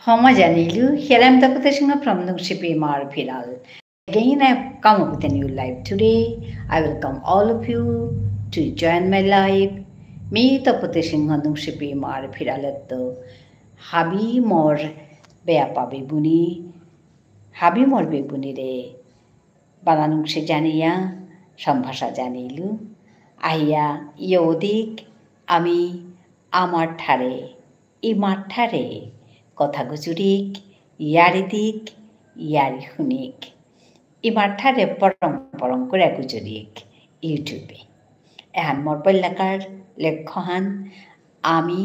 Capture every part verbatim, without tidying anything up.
ক্ষমা জানিলু, here I am Tapati Singha from Nungshipi Imar Phiral. Again, I have come up with a new live today. I welcome all of you to join my live. মি তপতি সিংহ নুংশিপি ইমার ফিরালেত্ত হাবি মোর বেয়াপা বেবুনি, হাবি মোর বেবুনিরে বানানুংসে জানিয়া সম্ভাষা জানিলু। আহিয়া ইয়দিক আমি আমার ঠারে, ইমার ঠারে কথা গুজুরিক, ইয়ারি দিক, ইয়ারি হুনিক। ইমার ঠারে পরং পরং করে গুজুরিক YouTube-এ। এহান মোর পল্লাকার লক্ষ্যহান আমি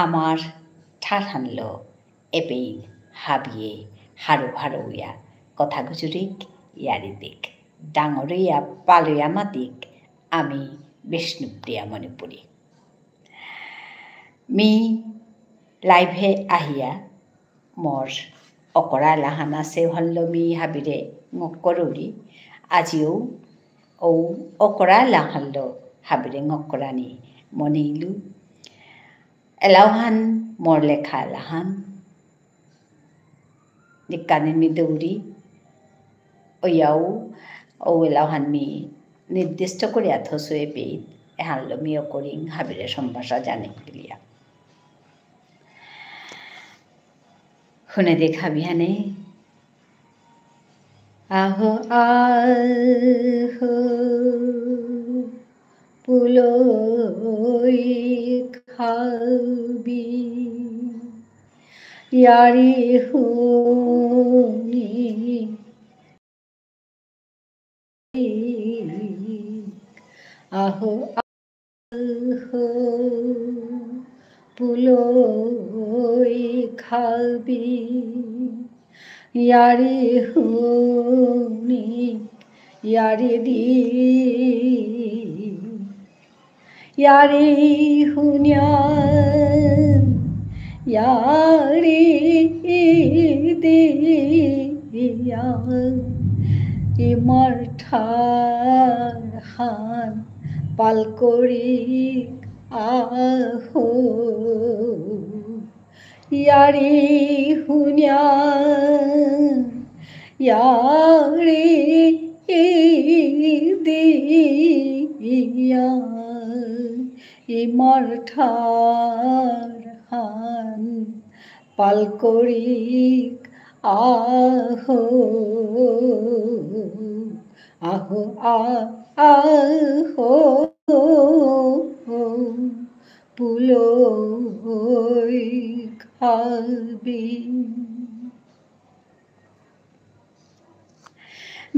আমার ঠারহানলো এপেই হাবিয়ে হারু হারুয়া কথা গুজুরিক ইয়ারি দিক। ডাঙরিয়া পালুয়া মাতিক আমি বিষ্ণুপ্রিয়া মণিপুরী। মি live-এ আহিয়া মোর অকরা লাহান আছে হল্ল মি হাবিরে ঙক করুরি। আজিও ও অকরা লাহানলো হাবিরে ঙক করানি মনেইলু। এলাওহান মোর লেখা এলাহান। নিকানি মি দৌরি। ওয়াও, ও এলাওহান মি নির্দিষ্ট করিয়া থসু এপেই, এহানলো মি অকরিং হাবিরে সম্ভাষা জানিক বুলিয়া। হুনে দেখা বিহানে। আহো, আহো, পুলই খাবি, ইয়ারি হুনি। আহো, আহো, পুলই খাবি, ইয়ারি হুনি, ইয়ারি দি। ইয়ারি হুনিয়া, ইয়ারি দিয়া, ইমার ঠারহান পাল করিক আহো। ইয়ারি হুনিয়া, ইয়ারি দিয়া, ইমার ঠারহান পাল করিক আহো। আহো, আ-, আহো, পুলই খাবি।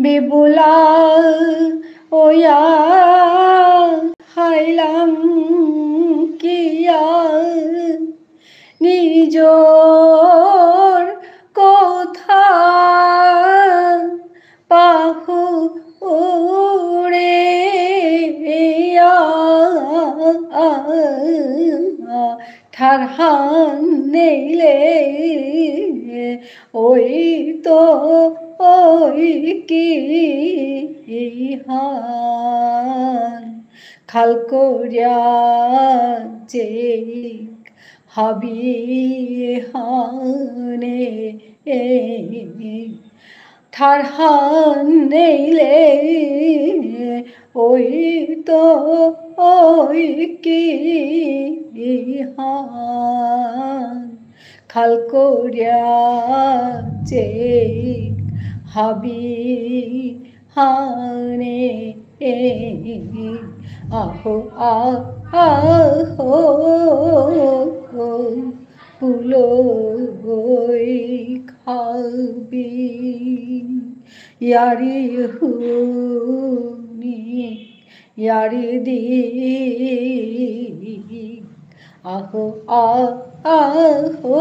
বিবুলা ওয়া হাইলাম কিয়া নিজর কথা পাহুরিয়া, ঠারহান নেইলে ওই তো ওই কি হান। খাল করিয়া চেক হাবি হানে, ঠারহান নেইলে ওই তো ওই কি হান। খাল করিয়া চেক হাবি হানে, আহো, আ-, আহো, পুলই খাবি। ইয়ারি হুনি, ইয়ারি দি, আহো, আ-, আহো,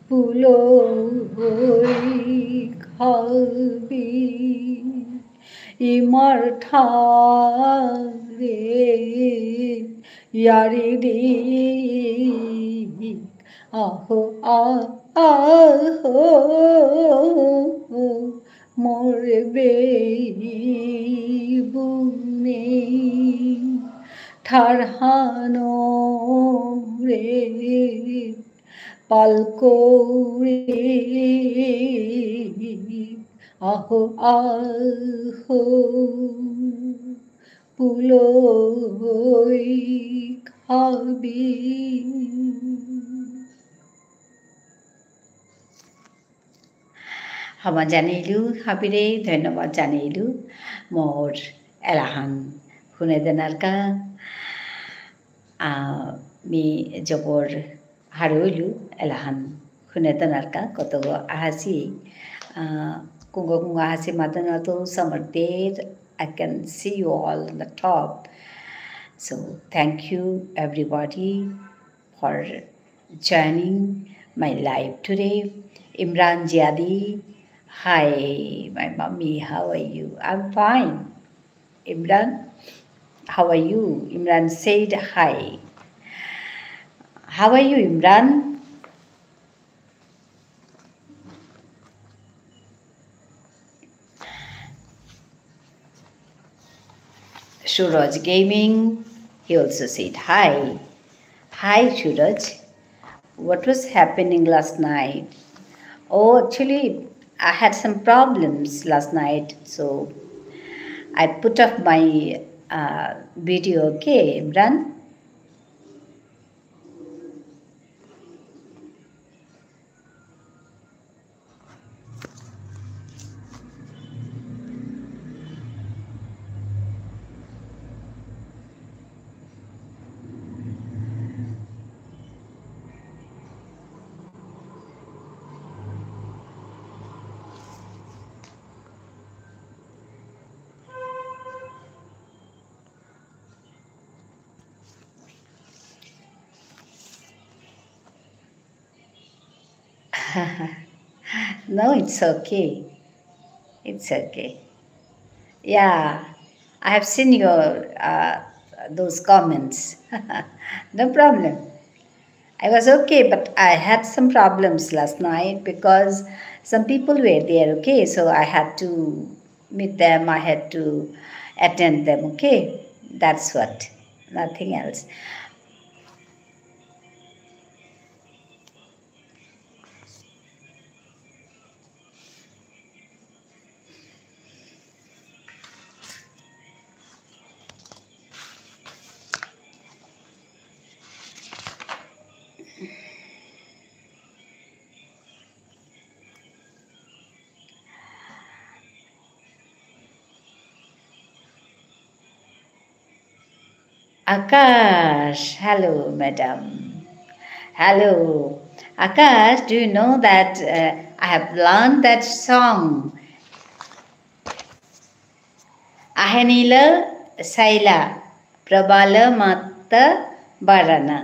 পুলই খাবি। ইমার ঠারে ইয়ারি দি, আহো, আ-, আহো, মোর বেবুনি। ঠারহানরে পালকৌড়ি আহো আহো পুলই খাবি। হমা জানিলু, হাবিরে ধন্যবাদ জানিলু। মোর এলাহান হুনে দেনারকা, আহ, মি জবর হারৌলু এলাহান হুনে দেনারকা কতগ আহাসি, আহ, কুঙগ কুঙগ আহাসি মাদানা তো some are there. I can see you all on the top. So thank you everybody for joining my live today. Imran Jiadi, hi, my mommy, how are you? I'm fine. Imran, how are you? Imran said hi. How are you, Imran? Suraj Gaming, he also said hi. Hi, Suraj. What was happening last night? Oh, actually, I had some problems last night, so I put off my, uh, video, okay, Imran? No, it's okay. It's okay. Yeah, I have seen your, uh, those comments. No problem. I was okay, but I had some problems last night because some people were there, okay? So I had to meet them, I had to attend them, okay? That's what, nothing else. Akash, hello, madam. Hello. Akash, do you know that, uh, I have learned that song? Ahenila Saila Prabala Matta Barana.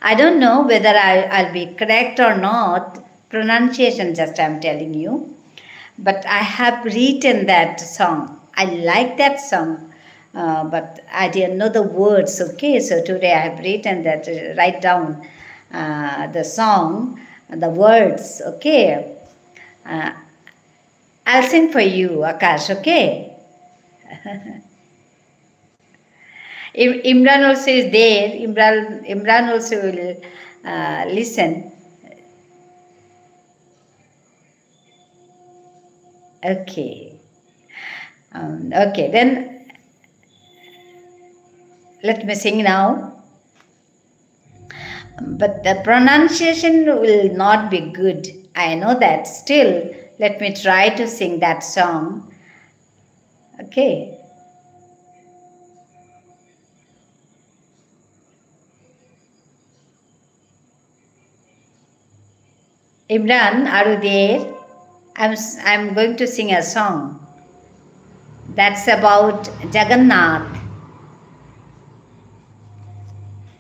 I don't know whether I, I'll be correct or not. Pronunciation, just I'm telling you. But I have written that song. I like that song, uh, but I didn't know the words. Okay, so today I have written that, uh, write down, uh, the song, the words. Okay, uh, I'll sing for you, Akash. Okay. Im-, Imran also is there. Imran, Imran also will, uh, listen. Okay. Um, okay, then let me sing now. But the pronunciation will not be good. I know that. Still, let me try to sing that song. Okay. Imran, are you there? I'm, s- I'm going to sing a song that's about Jagannath.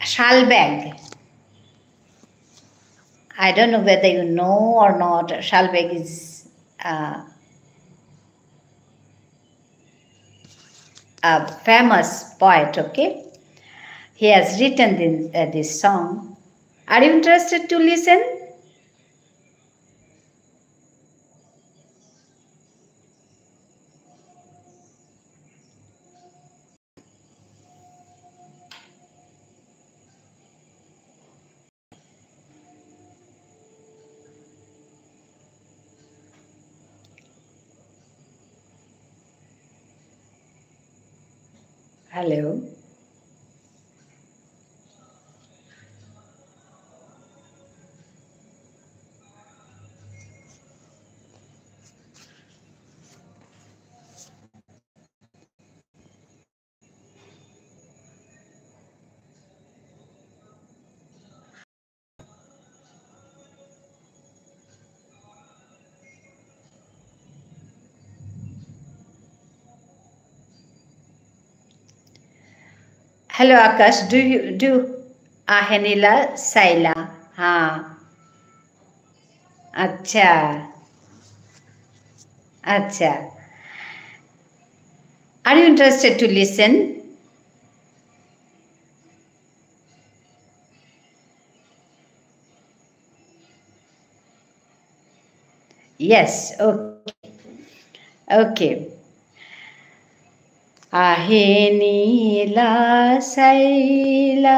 Shalbag. I don't know whether you know or not. Shalbag is, uh, a famous poet, okay? He has written this, uh, this song. Are you interested to listen? Hello. Hello, Akash. Do you, do, আহেনিলা সাইলা? হ্যাঁ। আচ্ছা। আচ্ছা। Are you interested to listen? Yes, okay. Okay. আহেনিলা সাইলা,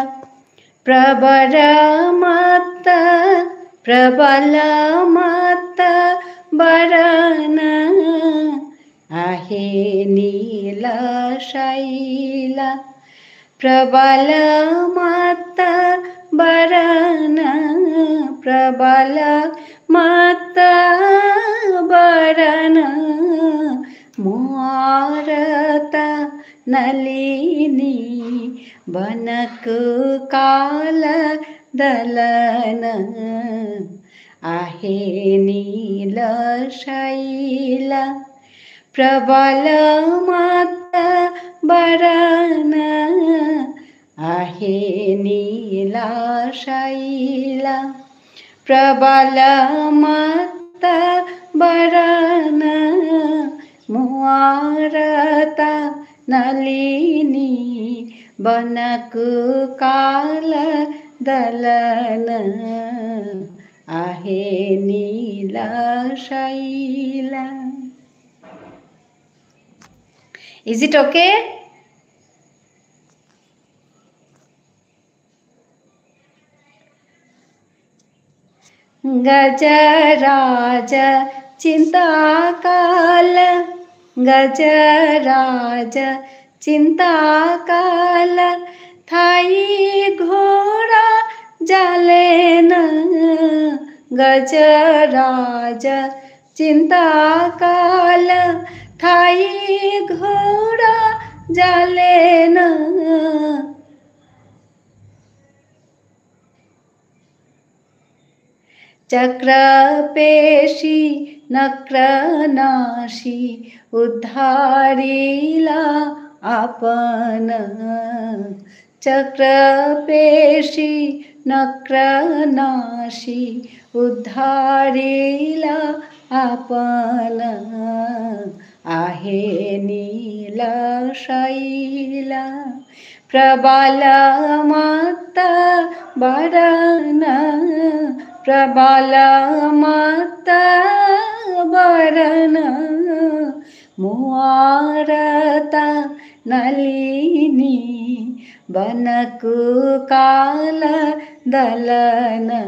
প্রবর মাত্তা, প্রবল মাত্তা, বরনা। আহেনিলা সাইলা, প্রবল মাত্তা বরনা, প্রবল মাত্তা বরনা, মুয়ারতা নলিনী বনকু কাল দলনা। আহেনিলা সাইলা, প্রবল মাত্তা বরনা। আহেনিলা সাইলা, প্রবল মাত্তা বরনা। মুয়ারতা নলিনী বনকু কাল দলনা। আহেনিলা সাইলা। Is it okay? গজরাজ চিন্তা কাল, গজরাজ চিন্তা কাল, থাই ঘোড়া জালেনা। গজরাজ চিন্তা কাল, থাই ঘোড়া জালেনা। চক্র পেশী নক্র নাশী উদ্ধারিলা আপন। চক্র পেশী নক্র নাশী উদ্ধারিলা আপন। আহেনিলা সাইলা, প্রবল মাত্তা বরনা, প্রবল মাত্তা বরনা, মুয়ারতা নলিনী বনকু কাল দলনা।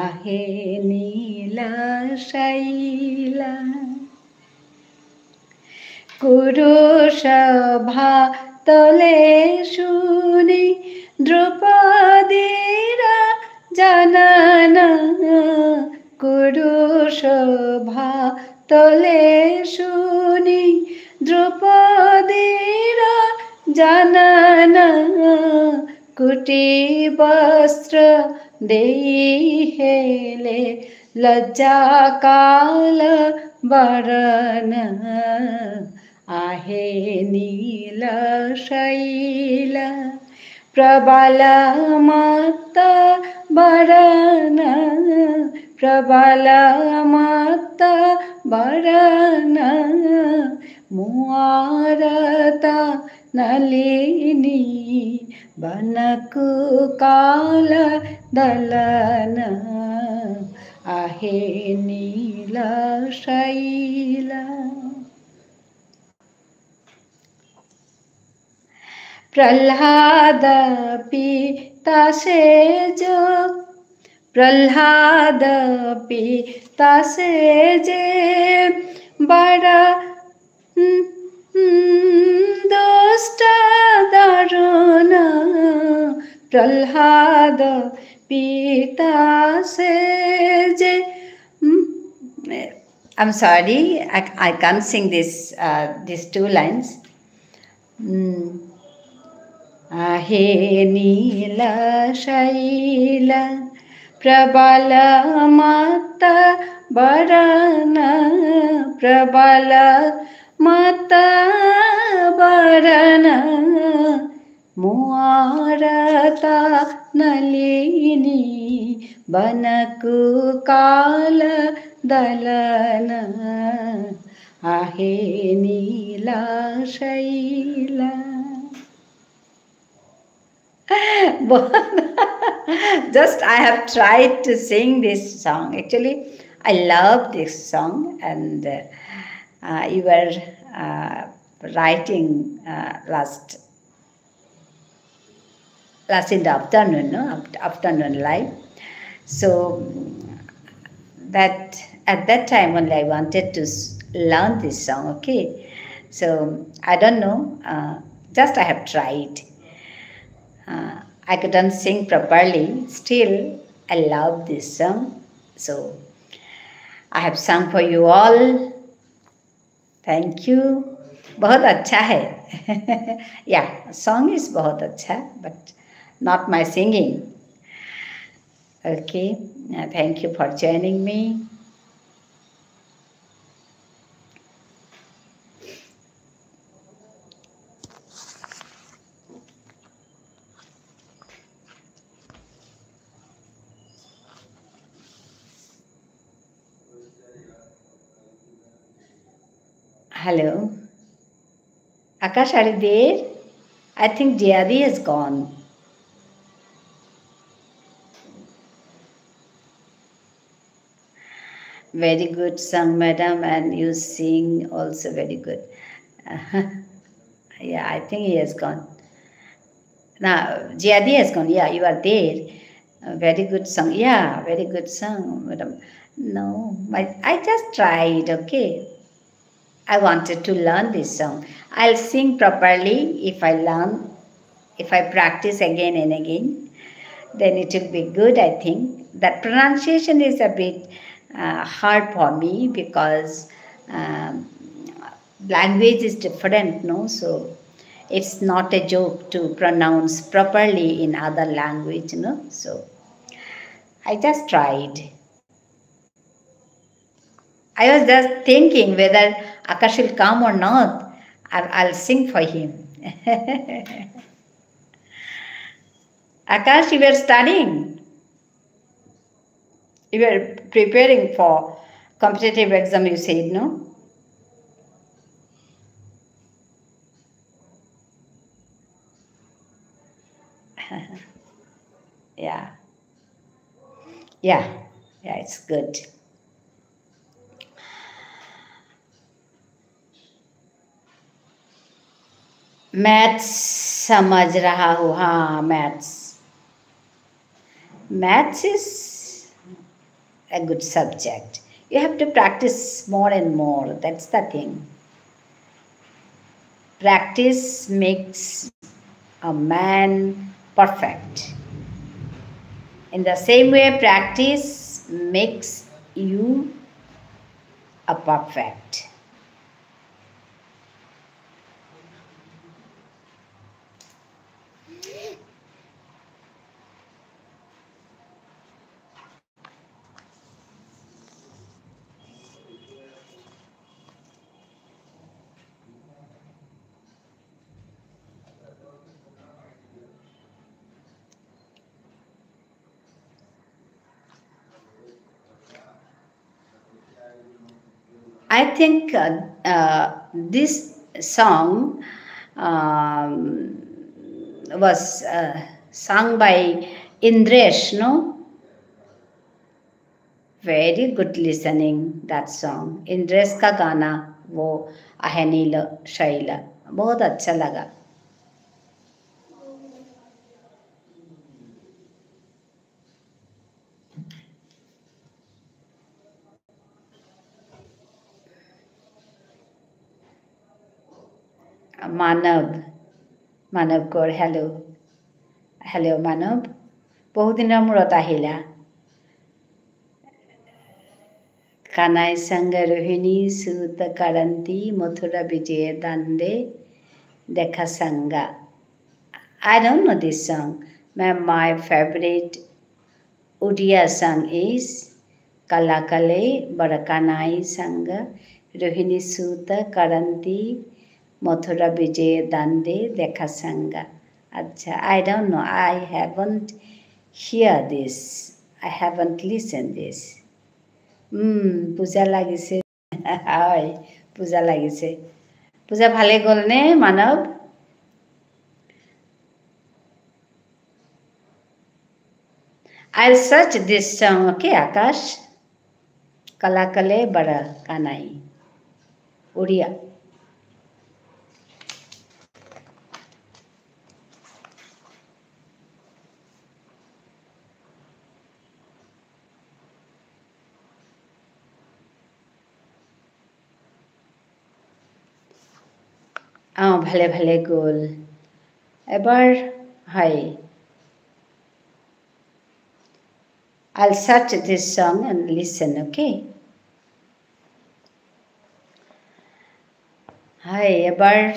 আহেনিলা সাইলা। কুরু সভা তলে শুনি দ্রৌপদীরা জানানা। কুরু সভা তলে শুনি দ্রৌপদীরা জানানা। কুটি বস্ত্র দেই হেলে লজ্জা কাল বরনা। আহেনিলা সাইলা, প্রবল মাত্তা বরনা, প্রবল মাত্তা বরনা, মুয়ারতা নলিনী বনকু কাল দলনা। আহেনিলা সাইলা। প্রহ্লাদ পিতা সেজ, প্রহ্লাদ পিতা সেজ, বড়, উম, উম, দুষ্ট প্রহ্লাদ পিতা সে যে, উম, I'm sorry, I, I can't sing this, uh, these two lines. উম, आहे नील शैल प्रबल मत बरन, प्रबल मत बरन, मुआरता नलिनी बनकु काल दलन, आहे नीला Shaila. Just I have tried to sing this song. Actually, I love this song, and uh, uh, you were uh, writing uh, last last in the afternoon, no? Aft- Afternoon live. So that at that time only I wanted to s- learn this song, okay? So I don't know, uh, just I have tried. Uh, I couldn't sing properly. Still, I love this song. So I have sung for you all. Thank you. बहुत अच्छा है। Yeah, song is बहुत अच्छा, but not my singing. Okay, uh, thank you for joining me. Hello. Akash, are you there? I think Jayadi has gone. Very good song, madam, and you sing also very good. Yeah, I think he has gone. Now, Jayadi has gone. Yeah, you are there. A very good song. Yeah, very good song, madam. No, my, I just tried, okay? I wanted to learn this song. I'll sing properly if I learn, if I practice again and again, then it will be good, I think. That pronunciation is a bit uh, hard for me because um, language is different, no? So it's not a joke to pronounce properly in other language, no? So I just tried. I was just thinking whether Akash will come or not. I'll, I'll sing for him. Akash, you were studying. You were preparing for competitive exam, you said, no? Yeah. Yeah. Yeah, it's good. Maths समझ रहा हूँ, हाँ, maths. Maths is a good subject. You have to practice more and more. That's the thing. Practice makes a man perfect. In the same way, practice makes you a perfect. I think uh, uh, this song um, was uh, sung by Indresh, no? Very good listening that song. Indresh का गाना वो आहे नील शैला, बहुत अच्छा लगा। Manav, Manav Kaur, hello. Hello মানব, বহুদিনর মূরত আহিলা। কানাই সাঙ্গা রোহিণী সুত কারান্তি মথুরা বিজয়ে দান্দে দেখা Sanga. I don't know this song. My, my favorite Odia song is Kalakale Barakanai Sangha Rohini Suta Karanti Mathura Vijay Dande Dekha Sangha. আচ্ছা, I don't know. I haven't hear this. I haven't listened this. হুম, পূজা লাগিছে। হয়, পূজা লাগিছে। পূজা ভালে গ'ল নে, মানব? I'll search this song, okay, আকাশ? কালাকালে বারা কানাই। উড়িয়া। অ, ভালে ভালে গ'ল। এবাৰ, হয়। I'll search this song and listen, okay? হয়, এবাৰ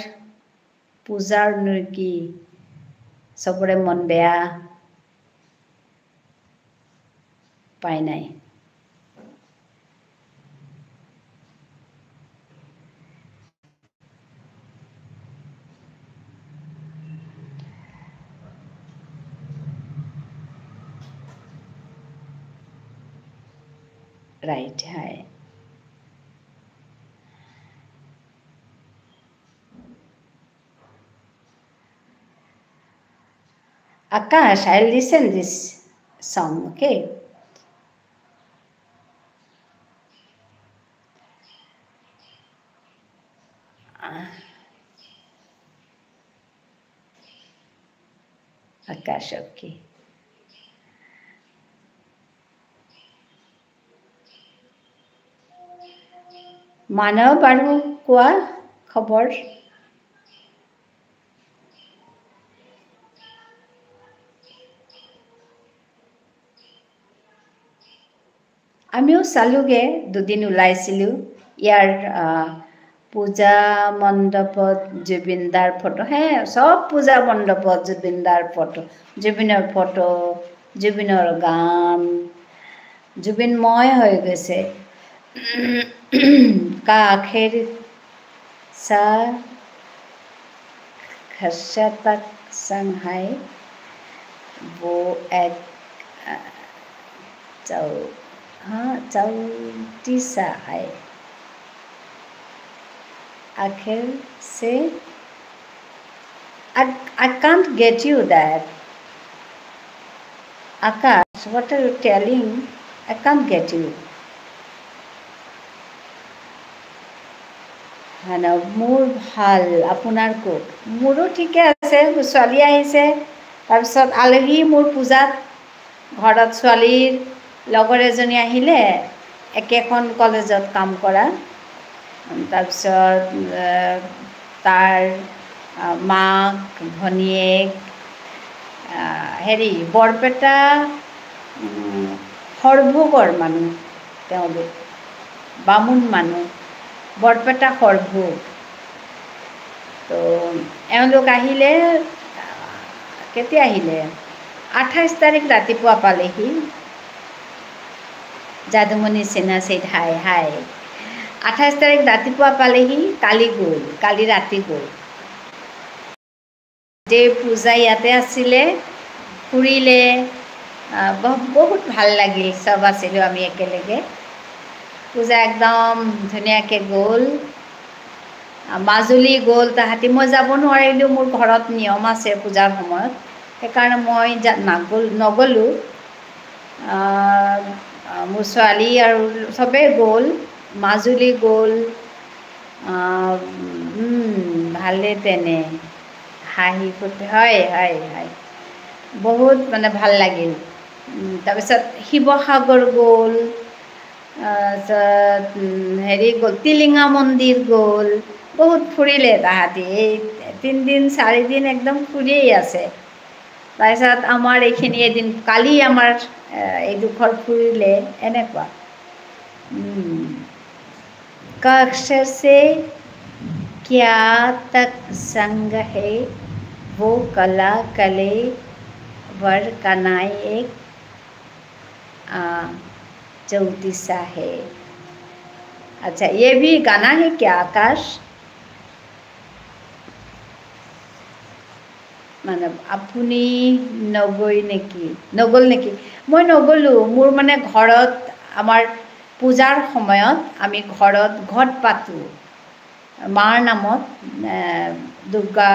পূজাৰ নেকি? সবৰে মন বেয়া। পাই নাই। Right, hi. Akash, I'll listen this song, okay? Akash, okay. মানব, আৰু কোৱা খবৰ? আমিও চালোগে, দুদিন ওলাইছিলো। ইয়াৰ, আহ, পূজা মণ্ডপত জুবিন দাৰ ফটো, হে, সব পূজা মণ্ডপত জুবিন দাৰ ফটো, জুবিনৰ ফটো, জুবিনৰ গান, জুবিনময় হৈ গৈছে। কা আখেৰ চা খচা তক সংহাই वो एक, अ, चौ-, हाँ, चौंतीस है। आखिर से, I, I can't get you that. Akash, what are you telling? I can't get you. হয় ন, মোৰ ভাল, আপোনাৰ কওক? মোৰো ঠিকে আছে, ছোৱালী আহিছে, তাৰপিছত আলহী মোৰ পূজাত, ঘৰত ছোৱালীৰ লগৰ এজনী আহিলে, একেখন কলেজত কাম কৰা। তাৰপিছত, এ, তাৰ, আ, মাক, ভনীয়েক, আ, হেৰি, বৰপেটা, উম, সৰভোগৰ মানুহ তেওঁলোক, বামুণ মানুহ, বৰপেটা সৰভোগ। তো, এওঁলোক আহিলে, আ, কেতিয়া আহিলে? আঠাইছ তাৰিখ ৰাতিপুৱা পালেহি। যাদুমণি সিনহা said hi, hi. আঠাইছ তাৰিখ ৰাতিপুৱা পালেহি, কালি গ'ল, কালি ৰাতি গ'ল। যে পূজা ইয়াতে আছিলে, ফুৰিলে, আহ, বহ-, বহুত ভাল লাগিল, সব আছিলো আমি একেলগে। পূজা একদম ধুনীয়াকে গ'ল। আহ, মাজুলী গ'ল তাহাঁতি, মই যাব নোৱাৰিলো, মোৰ ঘৰত নিয়ম আছে পূজাৰ সময়ত, সেইকাৰণে মই যা-, নাগ'ল-, নগ'লো। আহ, আহ, মোৰ ছোৱালী আৰু সবে গ'ল, মাজুলী গ'ল। আহ, উম, ভালে তেনে। হাঁহি ফুৰ্তি, হয়, হয়, হয়। বহুত মানে ভাল লাগিল। উম, তাৰপিছত শিৱসাগৰ গ'ল, আহ, তাৰপিছত, উম, হেৰি গ'ল, টিলিঙা মন্দিৰ গ'ল, বহুত ফুৰিলে তাহাঁতি। এই তিনিদিন, চাৰিদিন একদম ফুৰিয়েই আছে। তাৰপিছত আমাৰ এইখিনি এদিন, কালি আমাৰ, এ, এই দুখৰ ফুৰিলে এনেকুৱা। উম। ক অক্ষৰ সে ক্যা তক সংগ হে, ৱো কালা কলেৱৰ কানাই এক, আ, চৌতিছা হে। আচ্ছা, য়ে ভি গানা হে ক্যা, আকাশ? মানে, আপুনি নগৈ নেকি? নগ'ল নেকি? মই নগ'লো। মোৰ, মানে, ঘৰত, আমাৰ পূজাৰ সময়ত আমি ঘৰত ঘট পাতো। মাৰ নামত, এ, দুৰ্গা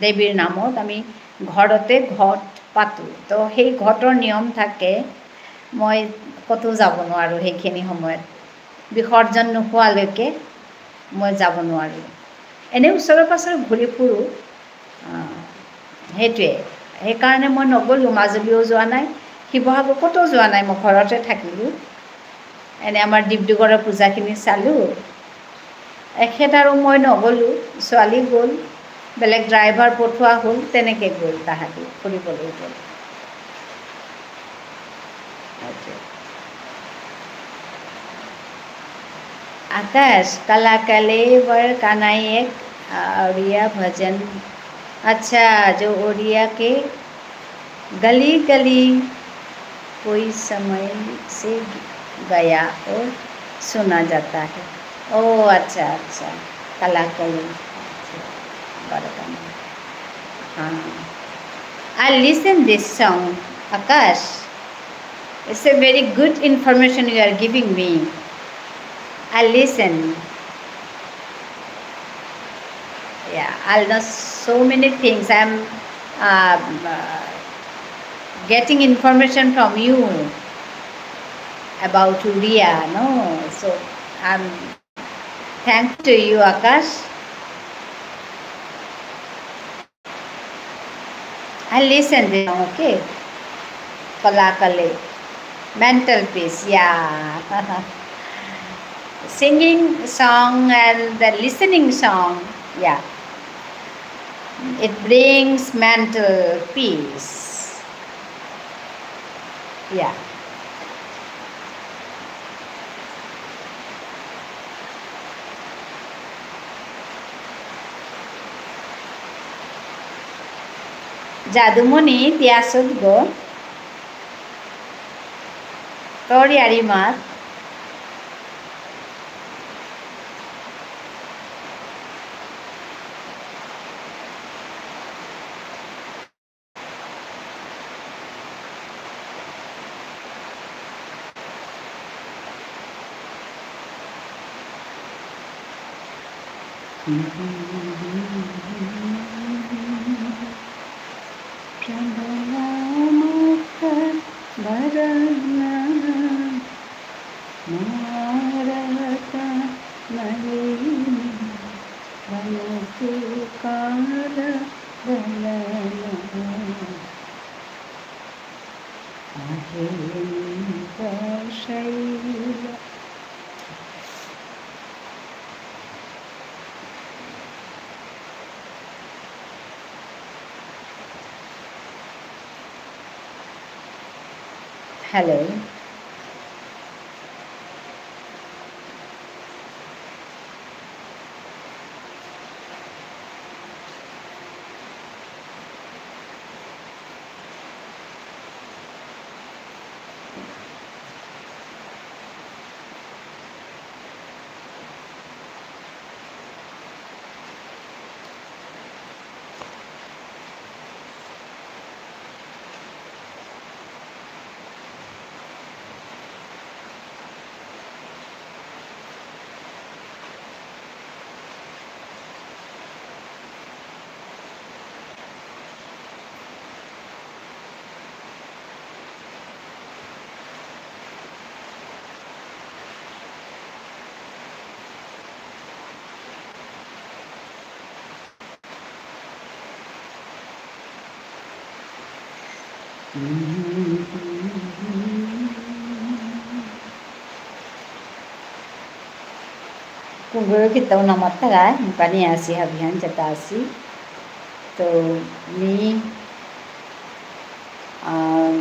দেৱীৰ নামত আমি ঘৰতে ঘট পাতো। তো সেই ঘটৰ নিয়ম থাকে, মই ক'তো যাব নোৱাৰো সেইখিনি সময়ত। বিসৰ্জন নোহোৱালৈকে মই যাব নোৱাৰো। এনে ওচৰে পাছৰে ঘূৰি ফুৰো। আহ, সেইটোৱে। সেইকাৰণে মই নগ'লো, মাজুলীও যোৱা নাই, শিৱসাগৰ ক'তো যোৱা নাই, মই ঘৰতে থাকিলো। এনে আমাৰ ডিব্ৰুগড়ৰ পূজাখিনি চালো। এখেত আৰু মই নগ'লো, ছোৱালী গ'ল, বেলেগ ড্ৰাইভাৰ পঠোৱা হ'ল, তেনেকে গ'ল তাহাঁতি, ফুৰিবলৈ গ'ল। সেইটোৱে। আকাশ, কালা কলেৱৰ কানাই এক, আ, উড়িয়া ভজন। আচ্ছা, जो उड़िया के गली गली कोई समय से गया और सुना जाता है। ओ, আচ্ছা, আচ্ছা। কালা কলেই। আচ্ছা, বড় গান। হ্যাঁ। I listen this song, Akash. It's a very good information you are giving me. I listen. Yeah, I know so many things. I'm, um, uh, getting information from you about Uria, no? So, I'm thankful to you, Akash. I listen this song, okay? Kalakali. Mental peace, yeah. Singing song and the listening song, yeah. It brings mental peace. Yeah. যাদুমণি, তি আসত গো। তোর ইয়ারি মাত। Hello. কুঙগর কিতাও নামাত্তাগা, মুকানি আসি হাবিহান যেতা আসি। তো মি আহ,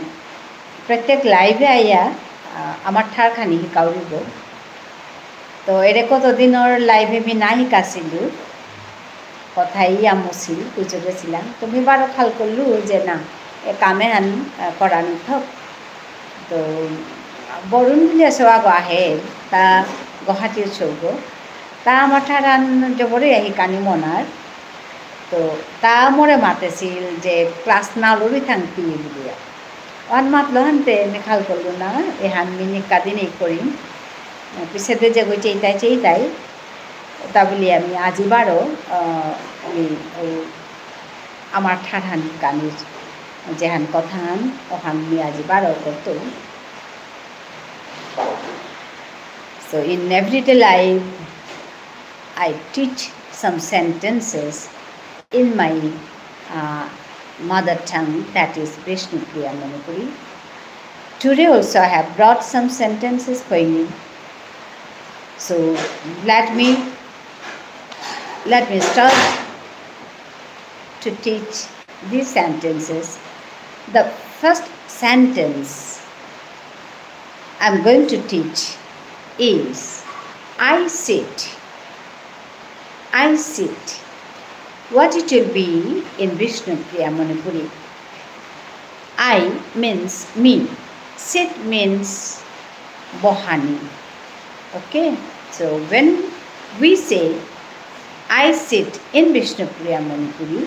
প্ৰত্যেক live এ আইয়া, আহ, আমার ঠারহানি হিকাউরিব। তো এরে কতদিনর live এ মি না হিকাসিলু, কথাই আমসিল, গুজরেসিলাম। তো মি বারো খাল করলু যে না, এ কাম এহান, আহ, করানি থক। তো বরুণ বুলিয়া সৌ আগ আহের, তা গুয়াহাটির সৌগ। তা আমার ঠারহান জবরে হিকানি মনার। তো তা মোরে মাতেসিল যে class না লরি থাংতি বুলিয়া। অহান মাতলো হানতে মি খাল করলু না, এহান মি নিকাদিন এই করিম। পিছেদে যেগই চেইতাই চেইতাই। তা বুলিয়া মি আজি বারো, আহ, মি, ও, আমার ঠারহান কানির যেহান কথাহান, অহান মি আজি বারো করতৌ। So in everyday life, I teach some sentences in my, uh, mother tongue, that is Bishnupriya Manipuri. Today also I have brought some sentences for you. So let me, let me start to teach these sentences. The first sentence I'm going to teach is I sit. I sit. What it will be in Bishnupriya Manipuri? I means me. Sit means বহানি. Okay? So when we say I sit in Bishnupriya Manipuri,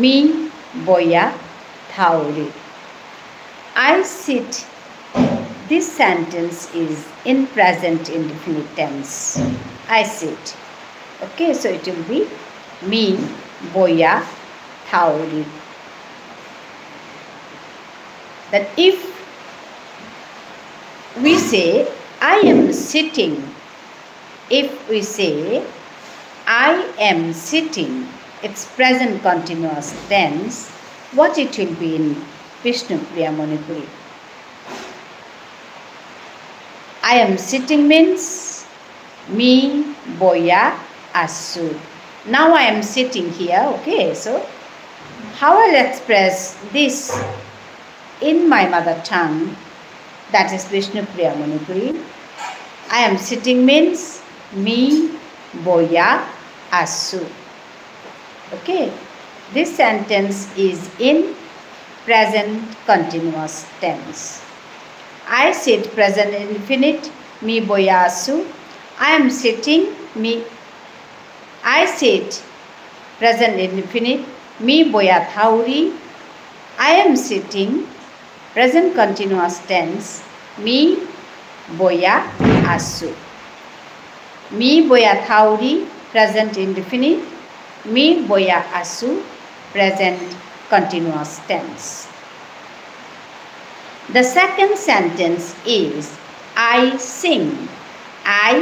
me বয়া থাউরি। I sit. This sentence is in present indefinite tense. I sit. Okay, so it will be me বয়া থাউরি। Then if we say, I am sitting, if we say, I am sitting, it's present continuous tense, what it will be in Bishnupriya Manipuri? I am sitting means me বয়া আসু। Now I am sitting here, okay? So, how I'll express this in my mother tongue, that is Bishnupriya Manipuri? I am sitting means me বয়া আসু। Okay, this sentence is in present continuous tense. I sit present indefinite, me বয়া আসু। I am sitting, me, I sit present indefinite, me বয়া থাউরি। I am sitting present continuous tense, me বয়া আসু। মি বয়া থাউরি, present indefinite, মি বয়া আসু, present continuous tense. The second sentence is, I sing. I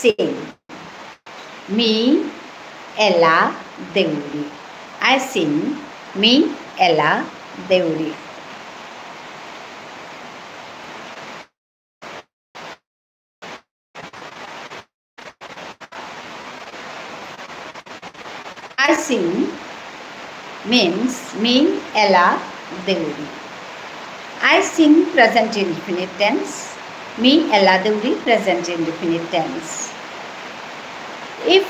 sing. মি এলা দেউরি। I sing. মি এলা দেউরি। I sing means মি এলা দেউরি। I sing present indefinite tense, মি এলা দেউরি present indefinite tense. If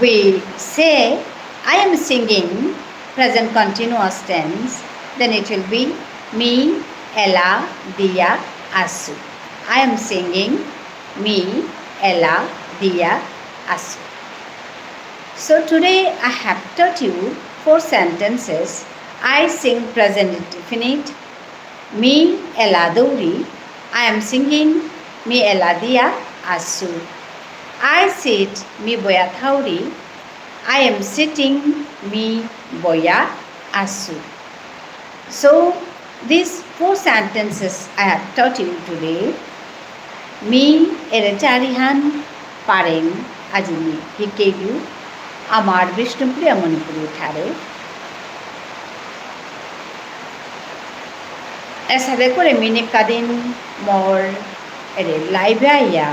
we say, I am singing present continuous tense, then it will be me এলা দিয়া আসু। I am singing, মি এলা দিয়া আসু। So today I have taught you four sentences. I sing present indefinite, মি এলা দেউরি, I am singing, মি এলা দিয়া আসু। I sit, মি বয়া থাউরি, I am sitting, মি বয়া আসু। So, these four sentences I have taught you today. Me এরে চারিহান পারেং আজি মি হিকেইলু আমার বিষ্ণুপ্রিয়া মণিপুরী ঠারে। এসাদে করে মি নিকাদিন মোর এরে live এ আইয়া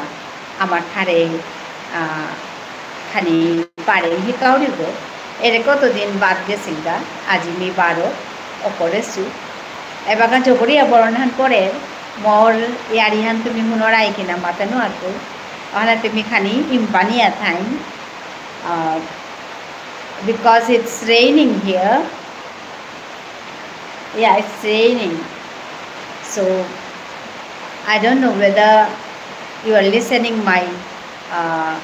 আমার ঠারে, আহ, খানি পারেং হিকাউরিব। এরে কতদিন বাদ গেসিলগা, আজি মি বারো অকরেসু। এবাকা জবরিয়া বরনহান করে, মোর ইয়ারিহান তুমি হুনরাই কিনা মাতে নুয়ারতু। অহানে তুমি খানি ইম্পানিয়া থাইন। Uh, because it's raining here. Yeah, it's raining. So, I don't know whether you are listening my, uh,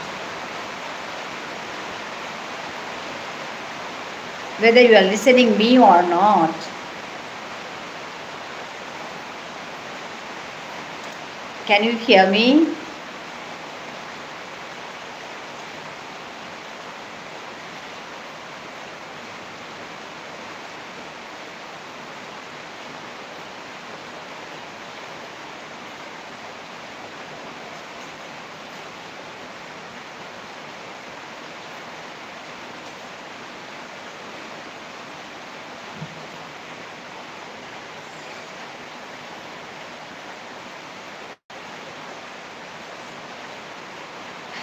whether you are listening me or not. Can you hear me?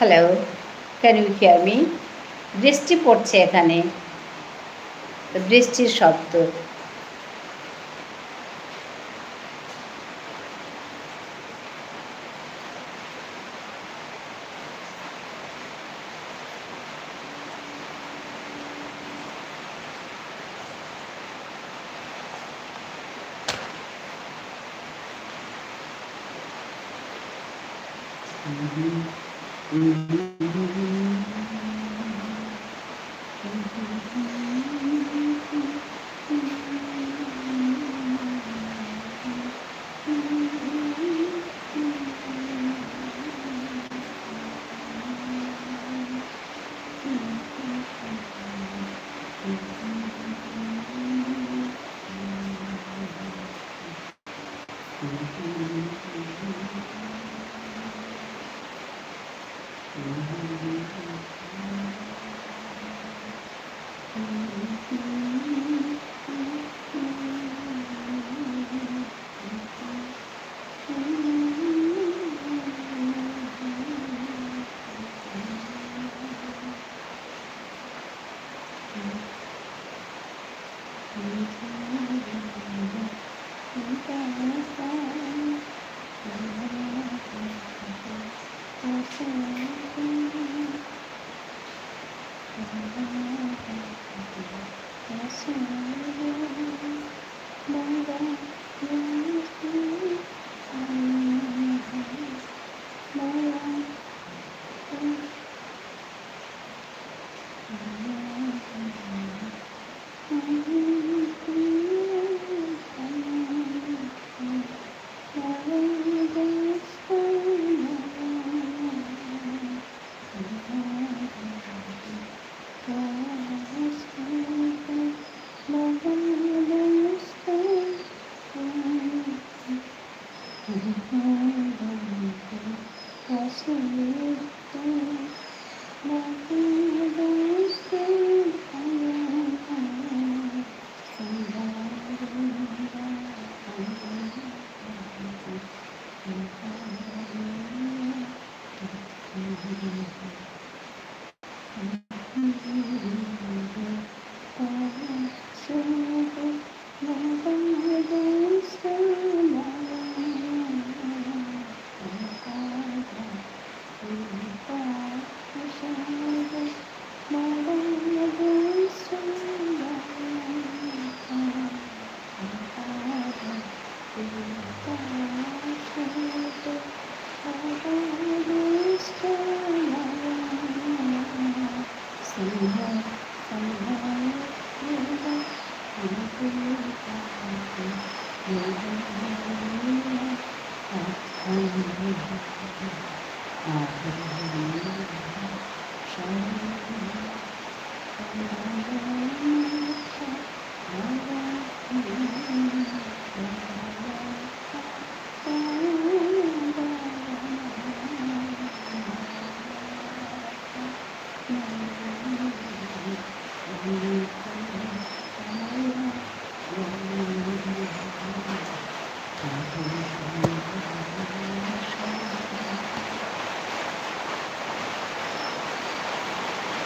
Hello, can you hear me? বৃষ্টি পড়ছে এখানে, তো বৃষ্টির শব্দ।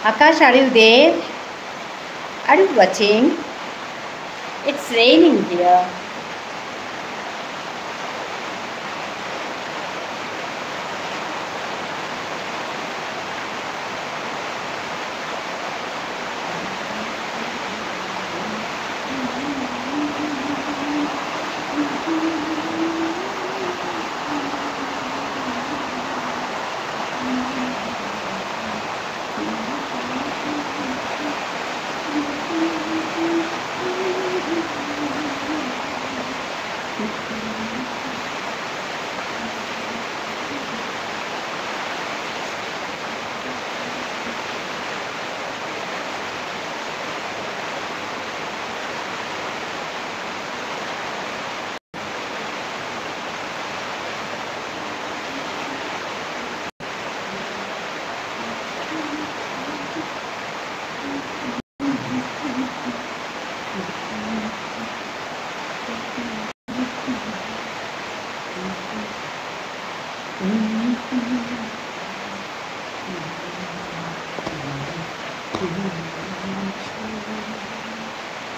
Akash, are you there? Are you watching? It's raining here.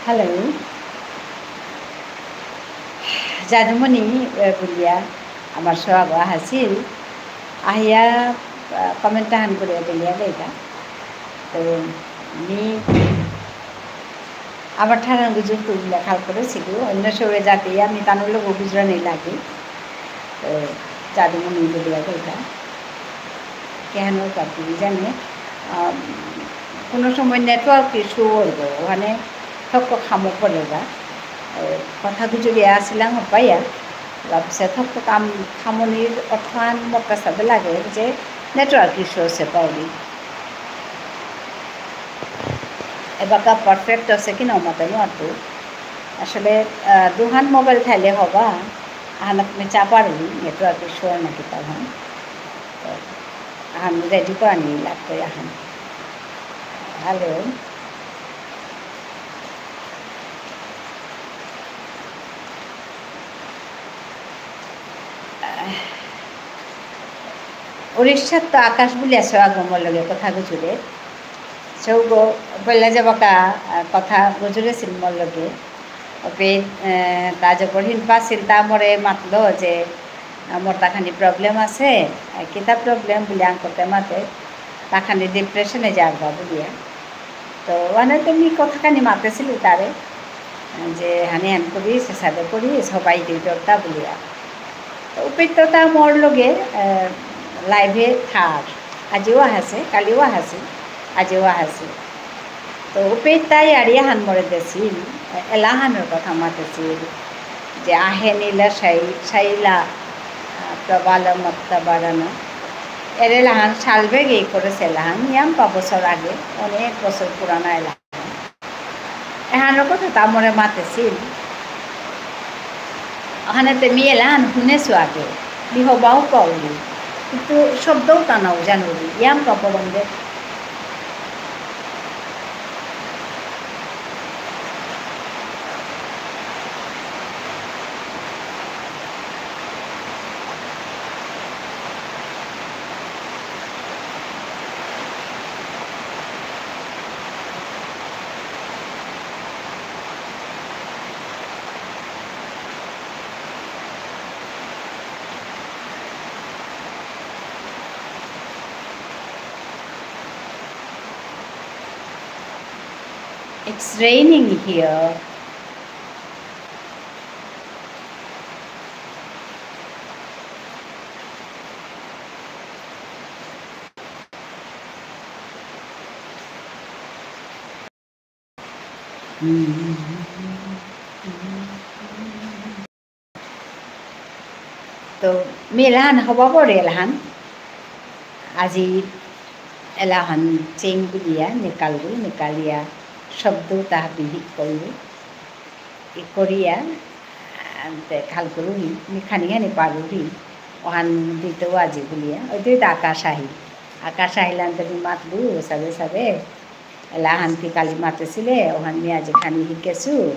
Hello. যাদুমণি, এ, বুলিয়া আমার সৌ আগ আহাসিল। আহিয়া, আ, comment আহান করে বুলিয়া দেইতা। তো, মি আমার ঠারহান গুজুরতৌ বুলিয়া খাল করেসিলু। অন্য সৌয়ে যাতে আমি তানুর লগে গুজুরানি লাগে। তো, যাদুমণি বুলিয়া দেইতা। কেন পাতি জানে, আম, কোনো সময় network issue হইব, ওখানে ঠক খামো পড়েগা। এ, কথা গুজুরিয়া আসিলাং হপাইয়া, ভাবছে ঠক কাম খামনির অর্থহান মোর কাছে লাগে যে network issue আছে পাউরি। এবাকা perfect আছে কি না মাতে নুয়ারতৌ। আসলে, আহ, দুহান mobile থাইলে হবা, আহানাত মি চা পারুরি, network issue না কিতা হান। তো, আহান ready করানি লাগতই আহান। Hello. উড়িষ্যাত্ত আকাশ বুলিয়া সৌ আগ মোর লগে কথা গুজুরে। সৌগ পয়লা যাবাকা, আহ, কথা গুজুরেসিল মোর লগে। অপে, আহ, তা জবর হিনপাসিল তা মোরে মাতলো যে, আহ, মোর তাখানি problem আছে। আহ, কিতা problem বুলিয়া আঙকরতে মাতে, তাখানি depression এ যারগা বুলিয়া। তো, ওহানে তো মি কথাখানি মাতেসিলু তারে, যে হানি হান করিস, এসাদে করিস, হবা ইতই দরতা বুলিয়া। তো, উপেত্ত তা মোর লগে, আহ, live এ থার। আজিও আহাসে, কালিও আহাসে, আজিও আহাসে। তো, উপেত্ত তা ইয়ারি আহান মোরে দেসিল, এলাহানর কথা মাতেসিল। যে আহে নীলা শাই-, শাইলা, আহ, প্রবাল মত্তবরণ। এরে এলাহান সালবেগে করেসে এলাহান, ইয়াম্পা বছর আগে, অনেক বছর পুরানা এলাহান। এহানর কথা তা মোরে মাতেসিল। অহানে তে মি এলাহান হুনেসু আগে। মি হবাও পাউরি। কিন্তু শব্দও তা নাউ জানুরি। ইয়াম্পা পরম দে। It's raining here. তো, মি এলাহান হবা পরে এলাহান। আজি এলাহান চেং বুলিয়া, নিকালু, নিকালিয়া, শব্দ তাহা বিহিত করলু। ই করিয়া, আহ, তে খাল করুরি, মি খানি খানি পারুরি, ওহান দিতে আজি বুলিয়া, ওই দুই আকাশ আহিল। আকাশ আহিল আনতে মি মাতলু, সাবে সাবে, এলাহান তি কালি মাতেসিলে, ওহান মি আজি খানি হিকেসু,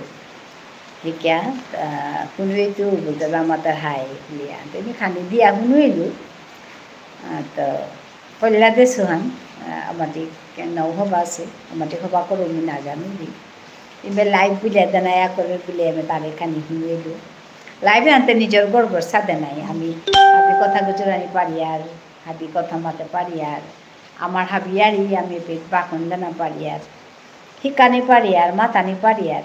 হিকিয়া, আহ, হুনুইতু বুলতে বা মাতার হাই বুলিয়া, আনতে মি খানি দিয়া হুনুইলু, আহ, তো, পল্লা দেসুহান, আহ, আমাটি কেন হবা আসে, আমাটি হবা করো মি না জানুরি। ইমে live বুলিয়া দেনায়া করে বুলিয়া ইমে তারে খানি হুনুইলু। Live এ আনতে নিজর গর্বর সাদে নাই। আমি, আমি কথা গুজরানি পারিয়ার, হাবি কথা মাতে পারিয়ার। আমার হাবিয়ারি আমি পেট বাকন দেনা পারিয়ার। হিকানি পারিয়ার, মাতানি পারিয়ার।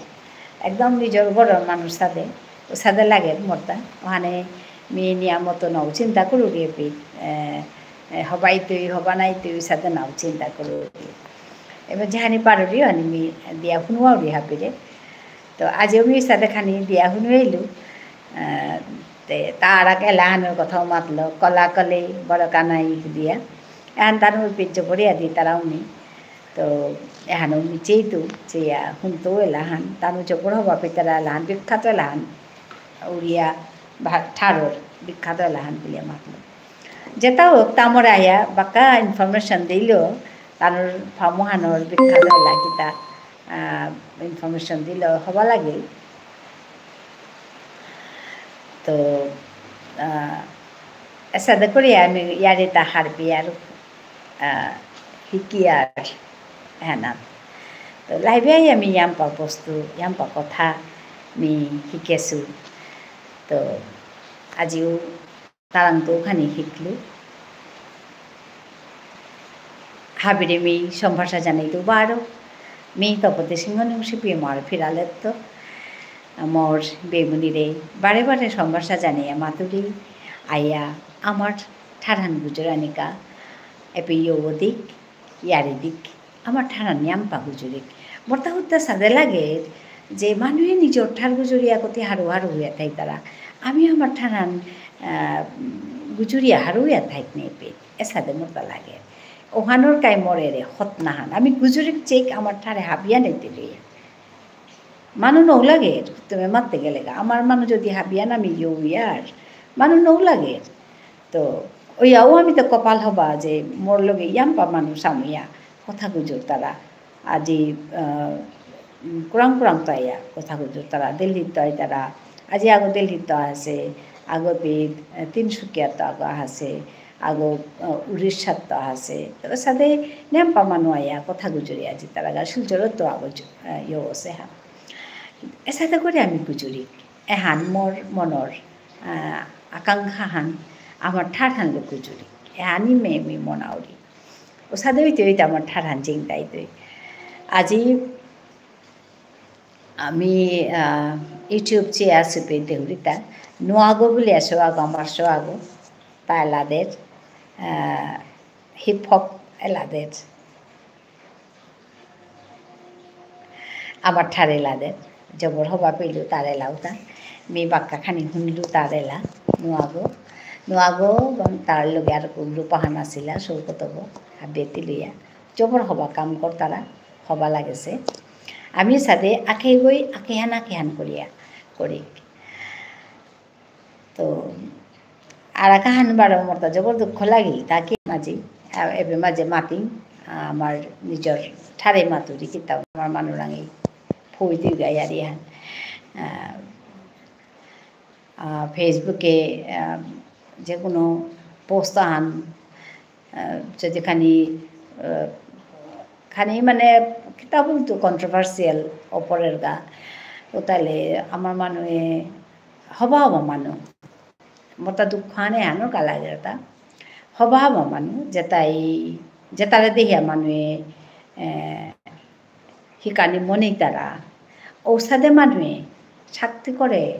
একদম নিজর গরর মানুষ সাদে, ও সাদে লাগে মরতা। ওহানে মি নিয়ামত নাও চিন্তা করুরি এপি, এ, এ, হবা ইতই, হবা না ইতই, সাদে নাও চিন্তা করুরি। এবার যেহানি পারুরি, ওহানি মি দিয়া হুনুয়াউরি হাবিরে। তো আজিও মি সাদে খানি দিয়া হুনুয়াইলু। আহ, তে তার আগে এলাহানর কথাও মাতলো, কলা কলে বড় কানাই দিয়া। এহান তার মুই পিজ্জ পড়িয়া দি তারাও নি। তো এহানো মি চেইতু, চেয়া হুনতো এলাহান, তানু জবর হবা পিতারা এলাহান, বিখ্যাত এলাহান, উড়িয়া ভা-, ঠারর বিখ্যাত এলাহান বুলিয়া মাতলো। যেটা হোক, তামর আয়া বাক্কা information দিল, তানুর ফামুহানর বিখ্যাত এলা কিতা, আহ, information দিল, হবা লাগে। তো, আহ, এসাদে করি আমি ইয়ারিতা হারপি আর, আহ, হিকি আর, হ্যাঁ না। তো live এ আই আমি ইয়াম্পা বস্তু, ইয়াম্পা কথা মি হিকেসু। তো আজিও তারাংতো খানি হিকলু। হাবিরে মি সম্ভাষা জানাইতু বারো। মি তপতি সিংহ নুংশিপি আমার ফিরালেত্ত। মোর বেবুনিরে বারে বারে সম্ভাষা জানাইয়া মাতুরি আয়া আমার ঠারহান গুজরানিকা এপি ইয়ো দিক, ইয়ারি দিক। আমার ঠারহান ইয়াম্পা গুজুরিক। মোরতা হুদ্দা সাদে লাগে যে মানুয়ে নিজর ঠার গুজুরিয়া কতি হারু হারু হইয়া থাইতারা। আমি আমার ঠারহান, আহ, গুজুরিয়া হারু হইয়া থাইক নেই পে। এসাদে মোরতা লাগে। ওহানোর কাই মরে রে হতনাহান। আমি গুজুরিক চেক আমার ঠারে হাবিয়া নেই দিলে। মানু নৌ লাগে, তুমি মাততে গেলে গা। আমার মানু যদি হাবিয়া না আমি ইয়ো ইয়ার, মানু নৌ লাগে। তো, ওইয়াও আমি তো কপাল হবা যে মোর লগে ইয়াম্পা মানু সামুয়া কথা গুজরতারা। আজি, আহ, উম, কুরাং কুরাং তো আয়া কথা গুজরতারা, দিল্লিত তো আইতারা। আজি আগো দিল্লিত তো আছে, আগো পে, আহ, তিনসুকিয়াত তো আগো আছে, আগো, আহ, উড়িষ্যাত তো আছে। তো সাদে নিয়াম্পা মানু আয়া কথা গুজরি আজি তারা গা শিলচরত তো আগো জ-, আহ, ইয়ো আছে হা। এসাদে করে আমি গুজরি। এহান মোর মনর, আহ, আকাঙ্ক্ষাহান, আমার ঠারহান লো গুজরি। এহানি মে মি মনাউরি। ওসাদে হইতে হইতে আমার ঠারহান জিংতাইতই। আজি আমি, আহ, YouTube চে আসে পে দেহুরিতা। নোয়াগো বুলে আসো আগো আমার সোয়াগো। তা এলাদের, আহ, hip hop এলাদের। আমার ঠার এলাদের। জবর হবা পেলু তার এলাউতা। মি বাক্কা খানি হুনলু তার এলা। নোয়াগো। নোয়াগো এবং তার লগে আর রূপাহান আসিলা, সৌকতব। হাবিয়ে তিলুয়া। জবর হবা কাম করতারা। হবা লাগেসে। আমি সাদে আকেগই আকেহান আকেহান করিয়া করি। তো, আর কাহান বারো মোরতা জবর দুঃখ লাগিল, তাকে মাঝে, আ, এবে মাঝে মাতিং, আ, আমার নিজর ঠারে মাতুরি কিতা আমার মানুরাঙে ফুই দুই গাই আর ইহান। আ, আ, Facebook-এ, আ, যে কোনো post আহান, আ, যদি খানি, আ, খানি মানে কিতা বুলতো controversial ওপরের গা, ও তাহলে আমার মানুয়ে হবা হবা মানু। মোরতা দুঃখ আনে আনো কালা গেরতা। হবা হবা মানু, যেতাই, যেতারে দেহিয়া মানুয়ে, এ, হিকানি মনেইতারা। ঔসাদে মানুয়ে, শক্তি করে,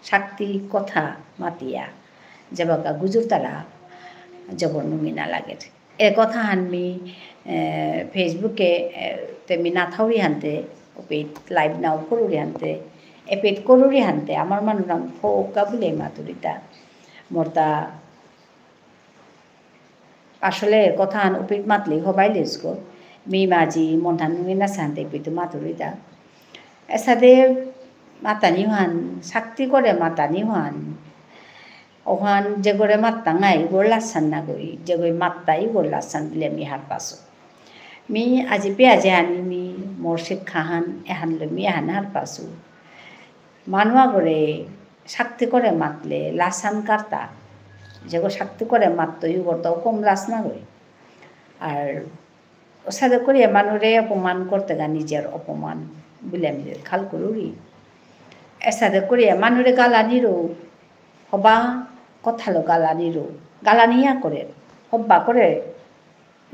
শক্তি কথা মাতিয়া, যেবাকা গুজুরতারা, জবর নুঙি না লাগের। এ কথা হান মি, এ, Facebook-এ, এ, তে মি না থাউরি হানতে, ওপেইত live নাও করুরি হানতে, এপেইত করুরি হানতে, আমার মানুরাং ফোকা বুলে মাতুরিতা, মোরতা, আসলে কথা হান ওপেইত মাতলেই হবাই লেসগো, মি মাঝি মনহান নুঙি না সানতে এপেইত মাতুরিতা। এসাদে মাতানি হান, শক্তি করে মাতানি হান, ওহান যেগরে মাত্তাঙাই, ইগর লাসান নাগই, যেগই মাত্তাই, ইগর লাসান বুলে মি হারপাসু। মি আজি পে আজি আনি মি, মোর শিক্ষাহান, এহান লো মি এহান হারপাসু। মানু আগরে শক্তি করে মাতলে, লাসান কারতা। যেগো শক্তি করে মাত্ত, ইগর তো কম লাস নাগই। আর ওসাদে করিয়া মানুরে অপমান করতে গা নিজের অপমান বুলে আমি খাল করুরি। এসাদে করিয়া মানুরে গালানিরো, হবা কথালো গালানিরো, গালানিয়া করে, হব্বা করে,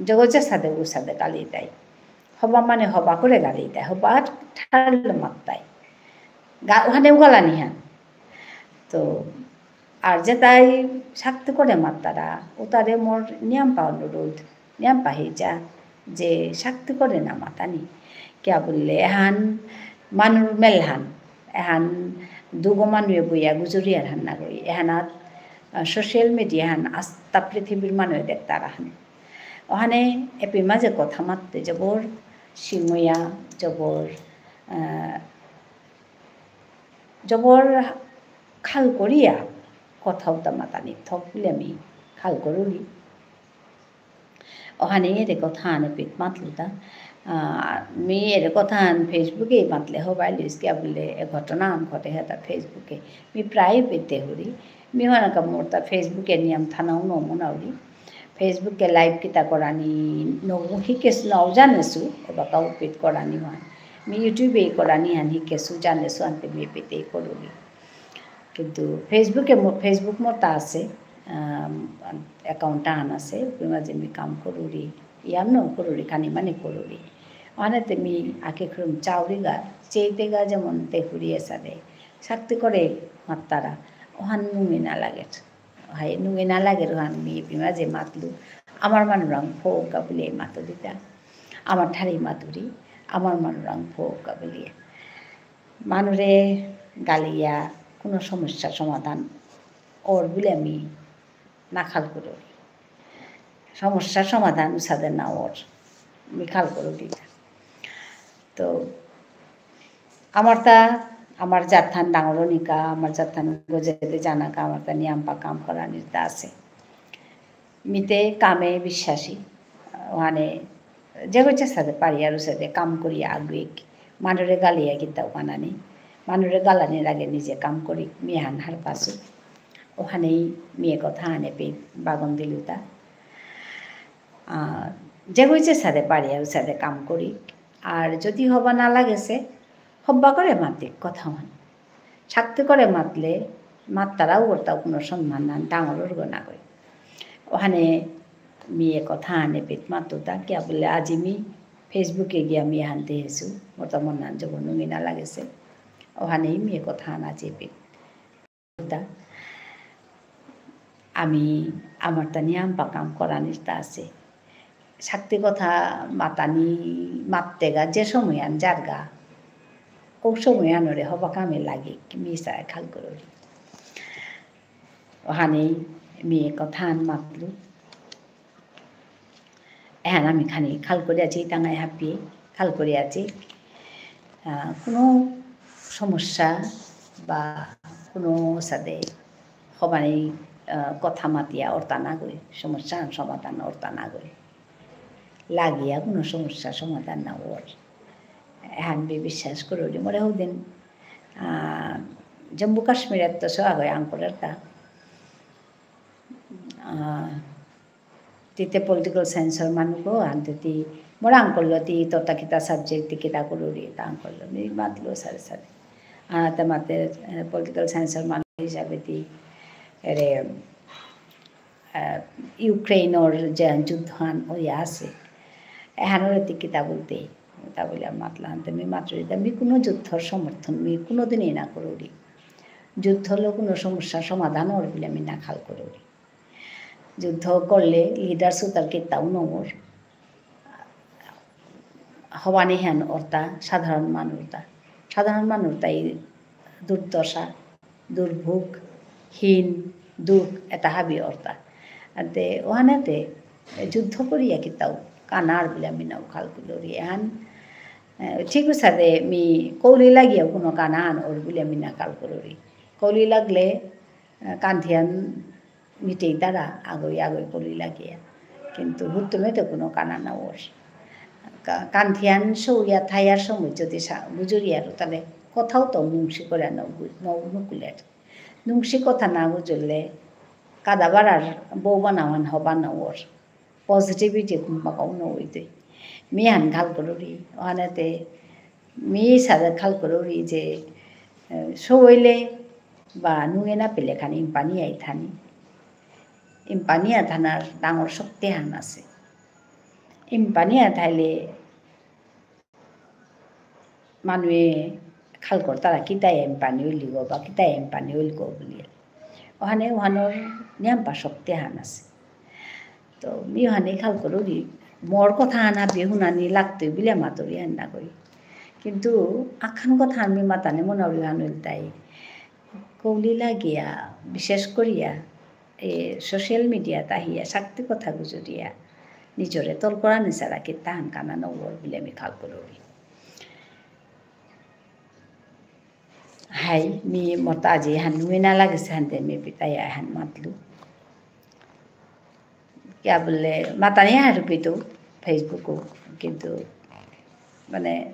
জগৎ যে সাদে ও সাদে গালি দেয়। হবা মানে হবা করে গালি দেয়, হবা ঠারলো মাত্তাই। গা-, ওখানেও গালানি হ্যাঁ। তো আর যেতাই শক্তি করে মাত্তারা, ওতারে মোর নিয়াম্পা অনুরোধ, নিয়াম্পা হেইচা, যে শক্তি করে না মাতানি। কিয়া বুললে, এহান মানুর মেলহান, এহান দুগো মানুয়ে বইয়া গুজরিয়ার হান নাগই। এহানাত, আহ, social media হান আস্তা পৃথিবীর মানুয়ে দেখতারা হান। ওহানে এপি মাঝে কথা মাততে জবর সিময়া, জবর, আহ, জবর খাল করিয়া কথা উতা মাতানি থক বুলে আমি খাল করুরি। ওহানে এরে কথা আনে পিত মাতলুতা। আহ, মি এরে কথা আন Facebook-এ মাতলে হবাই লুইস কিয়া বুলে এ ঘটনা আন ঘটে হেতা Facebook-এ। মি প্রায় পেতে হরি। মি হানাকা মোরতা Facebook-এ নিয়াম থানাও নমুনাউরি। Facebook-এ live কিতা করানি, ন-, হিকেসু নাও জানেসু, এবাকা উপিত করানি হান। মি YouTube-এ করানি হান হিকেসু জানেসু, আনতে মি এপিতেই করুরি। কিন্তু Facebook-এ মো-, Facebook মোরতা আছে, আম, account আন আছে, ওপি মাঝে মি কাম করুরি। ইয়াম ন করুরি, খানি মানে করুরি। অহানেতে মি আকেখরুম চাউরিগা, চেইতেগা যেমন তেহুরি এসাদে। শক্তি করে মাত্তারা, অহান নুঙে না লাগের। হাই, নুঙে না লাগের অহান মি এপি মাঝে মাতলু। আমার মানুরাং ফোকা বুলিয়া মাতুরিতা। আমার ঠারি মাতুরি, আমার মানুরাং ফোকা বুলিয়া। মানুরে গালিয়া কোনো সমস্যা সমাধান অর বুলিয়া মি না খাল করুরি। সমস্যা সমাধান উসাদে না অর, মি খাল করুরিতা। তো, আমারতা, আমার জাতহান ডাঙর নিকা, আমার জাতহান গজেদে জানাকা, আমারতা নিয়াম্পা কাম করানিরতা আছে। মিতে কামে বিশ্বাসী, মানে, যে হচ্ছে সাথে পারি আর সাথে কাম করি আগুইক, মানুরে গালিয়া কিতাও কানানি, মানুরে গালানি লাগে নিজে কাম করি, মিহান হার পাসু। অহানেই মিয়ে কথা আনে পে বাগন দিলুতা। আহ, যে হয়েছে সাথে পারি আর সাথে কাম করি। আর যদি হবা না লাগেছে, হব্বা করে মাতে কথা হন। শক্তি করে মাতলে, মাত্তারাও করতাও কোনো সম্মান না, ডাঙর অরগ না করে। অহানে মিয়ে কথা আনে পেট মাতুতা, কিয়া বুলে আজি মি Facebook-এ গিয়া মি হানতে হেসু, মোরতা মন নান জব নুঙি না লাগেছে। অহানেই মিয়ে কথা আনা চেপে। তা আমি আমারতা নিয়াম্পা কাম করানিরতা আছে। শক্তি কথা মাতানি মাততেগা যে সময়হান যারগা, ও সময়হানরে হবা কামে লাগে, কি মিসা খাল করুরি। অহানেই মিয়ে কথাহান মাতলু। এহান আমি খানি খাল করিয়া চেইতাঙাই হাবি, খাল করিয়া চেই। আহ, কোনো সমস্যা বা কোনো সাথে হবানি, আহ, কথা মাতিয়া অরতা না গই, সমস্যা সমাধান অরতা না গই। লাগিয়া কোনো সমস্যা সমাধান না অর। এহান মি বিশ্বাস করুরি। মোরে হদিন, আহ, জম্মু কাশ্মীরত্ত সৌ আগই আঙকরতা। আহ, তিতে political science-র মানু গো, আনতে তি, মোর আঙকরল তি, তোতা কিতা subject তি কিতা করুরি, তা আঙকরল, মি মাতলু সারে সারে। আনাতে মাতে, এ, political science-র মানু হিসাবে তি, এরে, এ, ইউক্রেইনর যে যুদ্ধহান অয়া আছে, এহানরে তি কিতা বুলতে, তা বুলে মাতলা, আনতে মি মাতলু, মি কোনো যুদ্ধর সমর্থন, মি কোনোদিনই না করুরি। যুদ্ধলো কোনো সমস্যা সমাধান অর বুলে মি না খাল করুরি। যুদ্ধ করলে leaders উতার কিতাও নমর। হবানিহান অরতা সাধারণ মানুরতা। সাধারণ মানুরতা এই দুর্দশা, দুর্ভোগ, হীন, দুঃখ, এতা হাবি অরতা। আনতে অহানেতে যুদ্ধ করিয়া কিতাও কানার বুলে আমি নাও খাল করুরি। এহান, এ, ঠিক উসাদে মি কৌলি লাগিয়াও কোনো কানাহান অর বুলে আমি না খাল করুরি। কৌলি লাগলে, এ, কান্থিয়ান মিটেই তারা আগই আগই কলি লাগিয়া। কিন্তু হুতুমেতে কোনো কানা না অর। কা-, কান্থিয়ান সৌয়া থায়ার সময় যদি সা-, গুজরিয়ার তাহলে কথাও তো নুংসি করে ন গু-, ন নুকুলের। নুংসি কথা না গুজরলে কাদাবারার বউ বানাওয়ান হবা না অর। Positivity কুম্বাকাও ন অইতই। মিহান খাল করুরি, অহানেতে মি সাদে খাল করুরি যে, এ, সৌইলে বা নুঙে না পেলে খানি ইম্পানি আই থানি। ইম্পানি আ থানার ডাঙর শক্তিহান আছে। ইম্পানি আ থাইলে মানুয়ে খাল করতারা কিতা ইম্পানি অইলিগো বা কিতা ইম্পানি অইলগো বুলিয়া। অহানে অহানর নিয়াম্পা শক্তিহান আছে। তো মি অহানে খাল করুরি, মোর কথাহান হাবি হুনানি লাগতই বুলিয়া মাতুরি হান না কই। কিন্তু আখান কথাহান মি মাতানি মনাউরি হান ইলতাই। কৌলি লাগিয়া, বিশেষ করিয়া, এ, social media-ত আহিয়া শক্তি কথা গুজরিয়া, নিজরে তল করানি সারা কিতাহান কানা না অর বুলিয়া মি খাল করুরি। হাই, মি মোরতা আজি হান নুঙে না লাগেসে হানতে মি পিতাই আহান মাতলু। কিয়া বুলে, মাতানি হারুপিতু Facebook-ও, কিন্তু, মানে,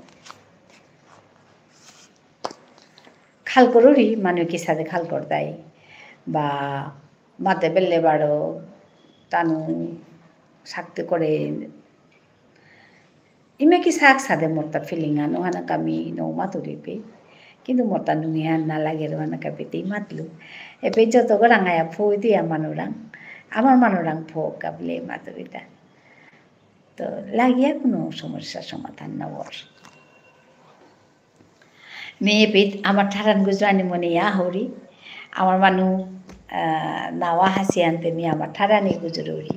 খাল করুরি, মানু কিসাদে খাল করতাই, বা মাতে বেলে বারো, তানু শক্তি করে। ইমে কি সাক সাদে মোরতা feeling আনো হানা কামি নো মাতুরি পে। কিন্তু মোরতা নুই হান না লাগে রো হানা কাপে তেই মাতলু। এপে যত গরাং আয়া ফো দিয়া মানুরাং। আমার মানুরাং ফো কাবলে মাতুরিতা। তো লাগিয়া কোনো সমস্যা সমাধান না ওর। মি এপিত আমার ঠারান গুজরানি মনে ইয়া হরি। আমার মানু, আহ, নাওয়া হাসি আনতে মি আমার ঠারানি গুজরুরি।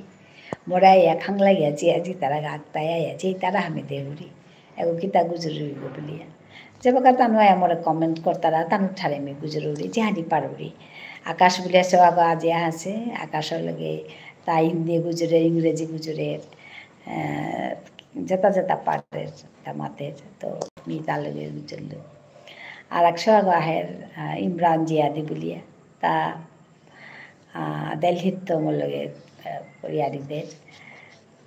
মোরা ইয়া খাংলা ইয়া যে আজি তারা গাকতা ইয়া যে তারা হামে দেউরি। এগো কিতা গুজরুরি গো বুলিয়া। যে বাকা তানু আয়া মোরে comment করতারা, তানু ঠারে মি গুজরুরি, যে হানি পারুরি। আকাশ বুলিয়া সে আগো আজি আসে, আকাশ লগে তা হিন্দি গুজরে, ইংরেজি গুজরে, আহ, যেতা যেতা পারে, তা মাতে, তো মি তার লগে গুজরলু। আর এক সে আগো আহের, আহ, ইমরান জিয়াদি বুলিয়া, তা, আহ, দিল্লিত তো মোর লগে, আহ, ইয়ারি দের।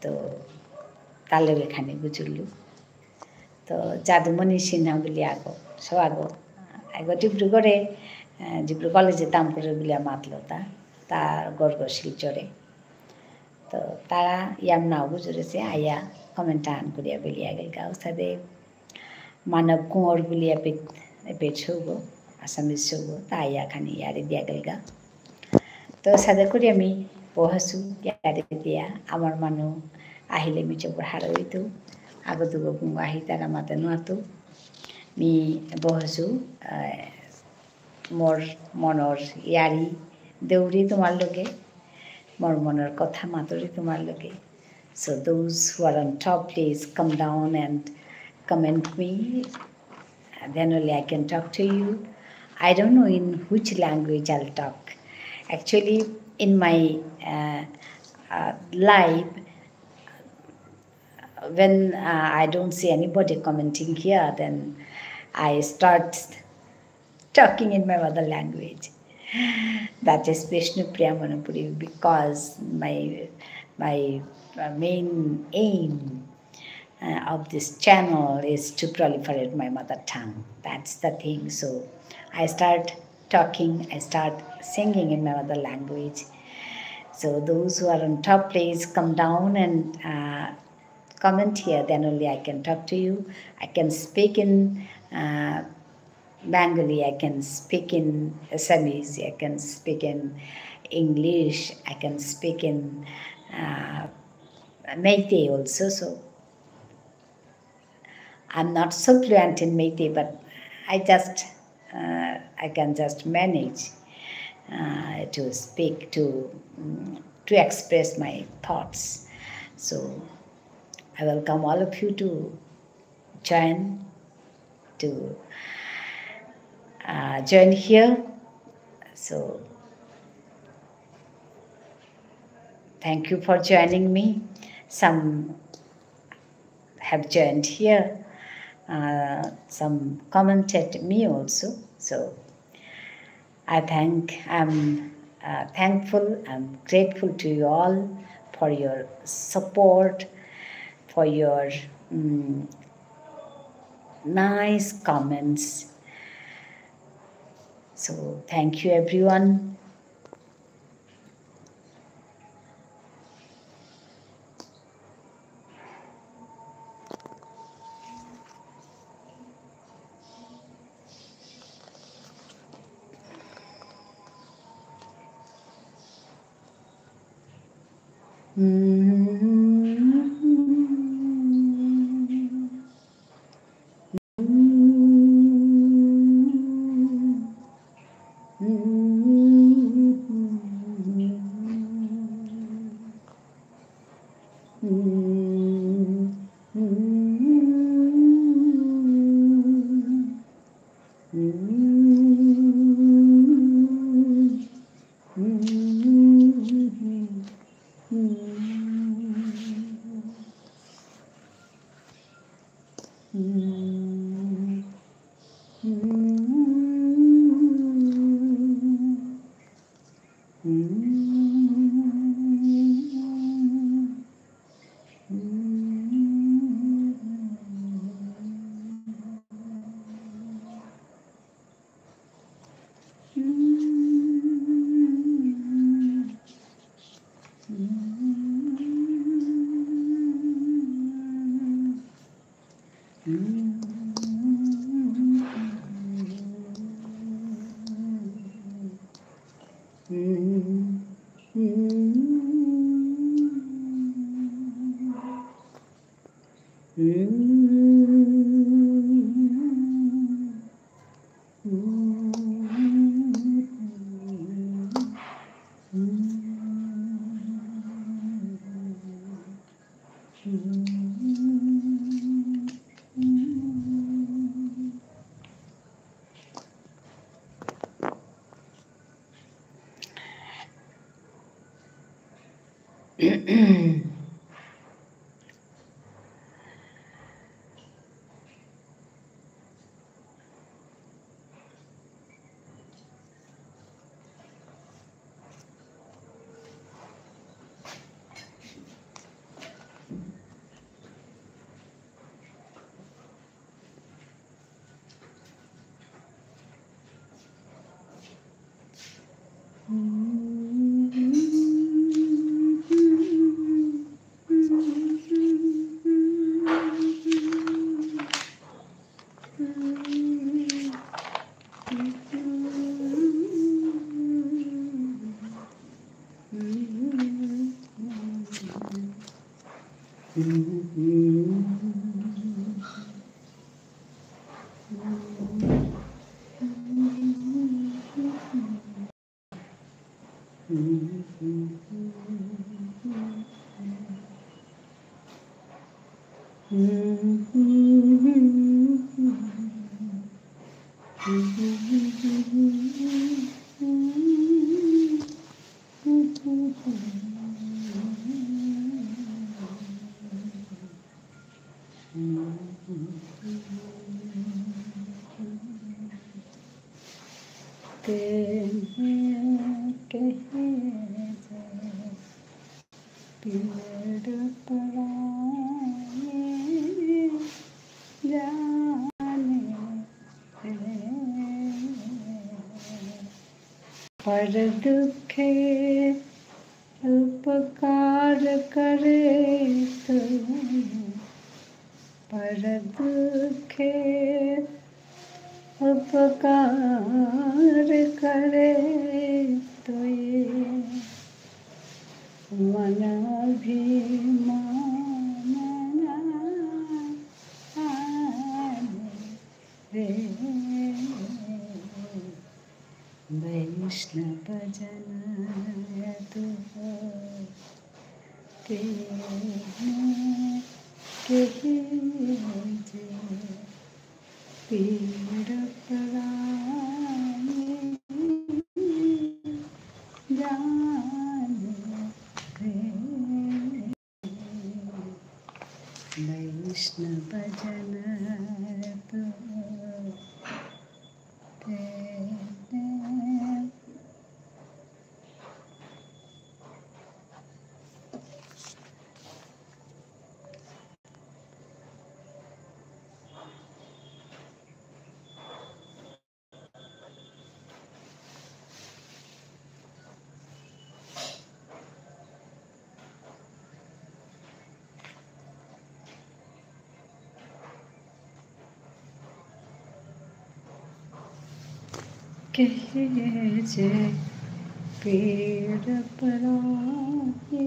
তো তার লগে খানি গুজরলু। তো যাদুমণি সিনহা বুলি আগো, সৌ আগো, আগো ডিব্রুগড়ে, আহ, ডিব্রু কলেজে তাম করে বুলিয়া মাতলো তা, তার গর্গ শিলচরে। তো তারা ইয়াম নাও গুজরেসে আয়া comment আন করিয়া বুলিয়া গেলগা। উসাদে মানব কুঁওর বুলিয়া পেট, পেট হবো, আসামিস হবো, তা আয়া খানি ইয়ারি দিয়া গেলগা। তো সাদে করি আমি বহাসু ইয়ারি দিয়া, আমার মানু আহিলে মি জবর হারৌ ইতু, আগো দুগো বুঙ্গ আহি তারা মাতে নুয়াতু, মি বহাসু, আহ, মোর মনর ইয়ারি দেউরি তোমার লগে, মোর মনর কথা মাতুরি তোমার লগে। So those who are on top, please come down and comment me. Then only I can talk to you. I don't know in which language I'll talk. Actually, in my, uh, uh, life, when, uh, I don't see anybody commenting here, then I start talking in my mother language. That is Bishnupriya Manipuri, because my, my, uh, main aim, uh, of this channel is to proliferate my mother tongue. That's the thing. So I start talking, I start singing in my mother language. So those who are on top, please come down and, uh, comment here, then only I can talk to you. I can speak in, uh, Bengali, I can speak in Assamese, I can speak in English, I can speak in, uh, Meitei also. So I'm not so fluent in Meitei, but I just, uh, I can just manage, uh, to speak, to, mm, to express my thoughts. So I welcome all of you to join, to, uh, join here. So thank you for joining me. Some have joined here. Uh, some commented me also. So I thank, I'm, uh, thankful, I'm grateful to you all for your support, for your, mm, nice comments. So thank you, everyone. तेने कहे जे पीड़ पराए जाने रे। पर दुखे उपकार करे तो, पर दुखे उपकार करे तो ये मन अभिमान ना आने रे। वैष्णव जन तो तेने कहे जे पीड़ पराए जाने रे। वैष्णव जन तो तेने कहे जे पीड़ पराए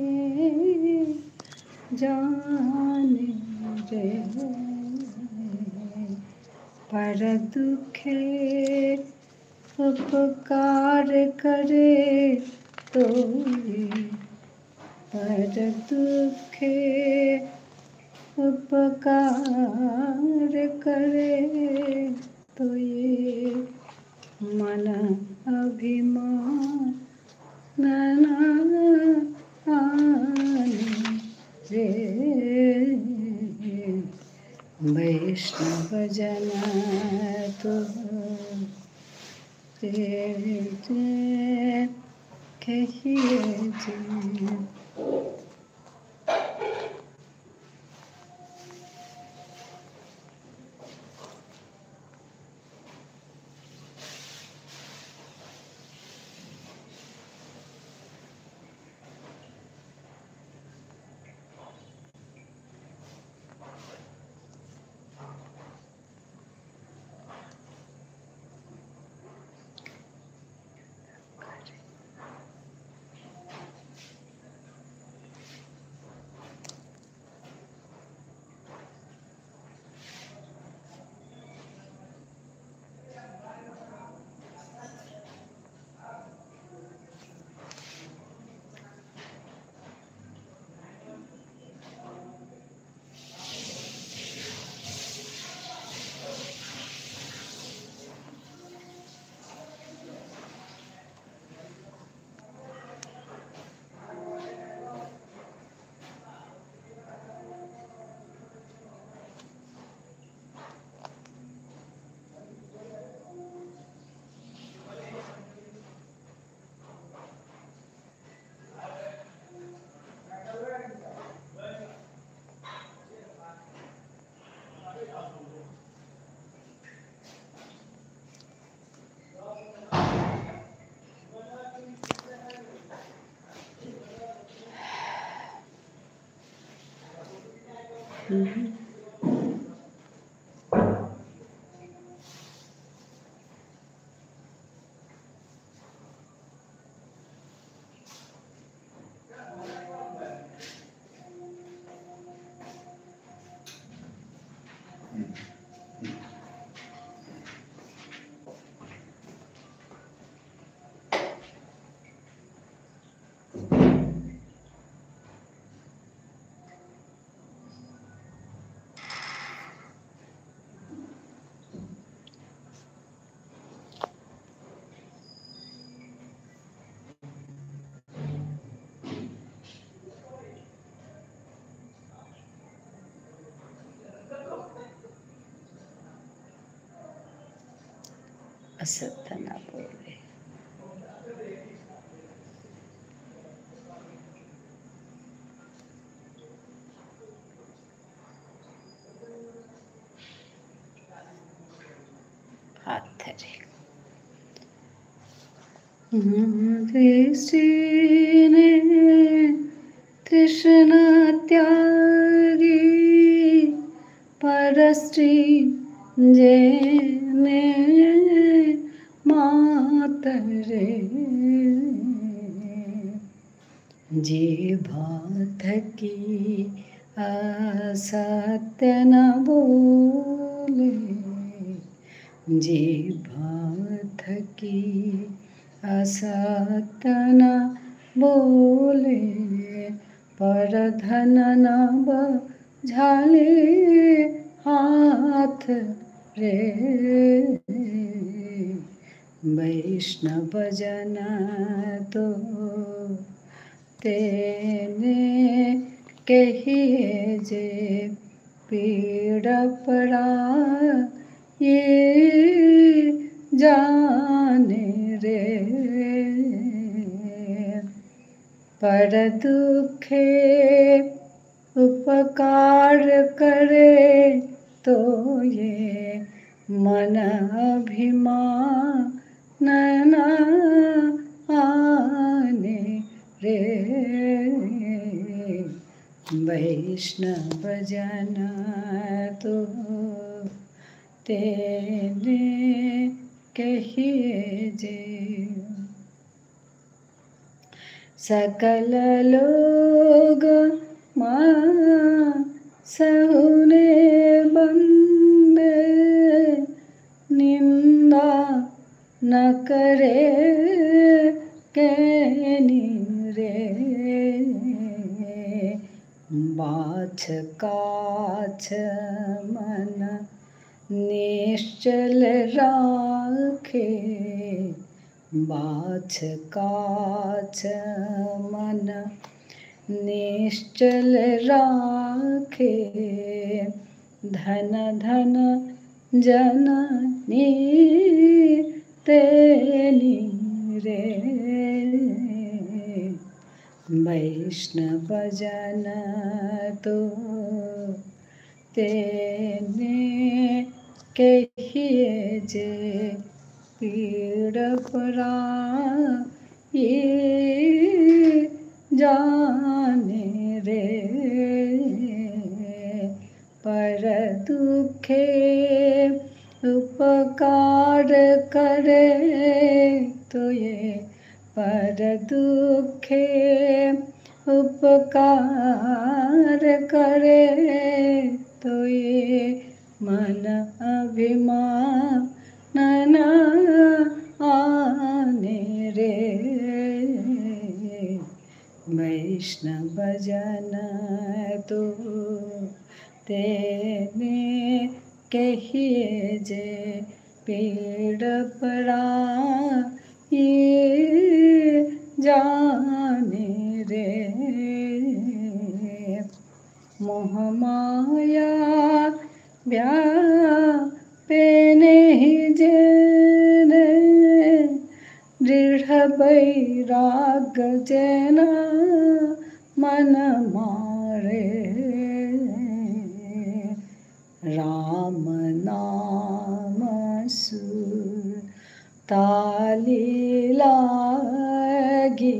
जाने रे। पर दुखे उपकार करे तो ये, पर दुखे उपकार करे तो ये मन अभिमान ना आने रे। वैष्णव जन तो तेने कहे जे। असत ना बोले। हाथ धरे। दृष्टि ने तृष्णा त्यागी, परस्त्री जेने मातरे। जीभ थकी असत्य न बोले, जीभ थकी असत्य न बोले, पर धन न बझाले हाथ रे। वैष्णव जन तो तेने कहिए जे पीड़ परा ये जाने रे। पर दुखे उपकार करे तो ये मन अभिमान न आने रे। वैष्णव जन तो तेने कहिए जे। सकल लोग मा सहुने बंदे, निंदा न करे केनी रे। बाछ काछ मन निश्चल राखे, बाछ काछ मन निश्चल राखे, धन धन जननी तेनी रे। वैष्णव जन तो तेने कहिए जे पीड़ परा ये जाने रे। पर दुखे उपकार करे तो ये, पर दुखे उपकार करे तो ये, मन अभिमान न आने रे। वैष्णव जन तो तेने कहिए जे पीड़ परा ये जाने रे। मोह माया व्यापे नहीं जेने, दृढ़ वैराग्य जेना मन मारे। राम नाम सुर ताली लागी,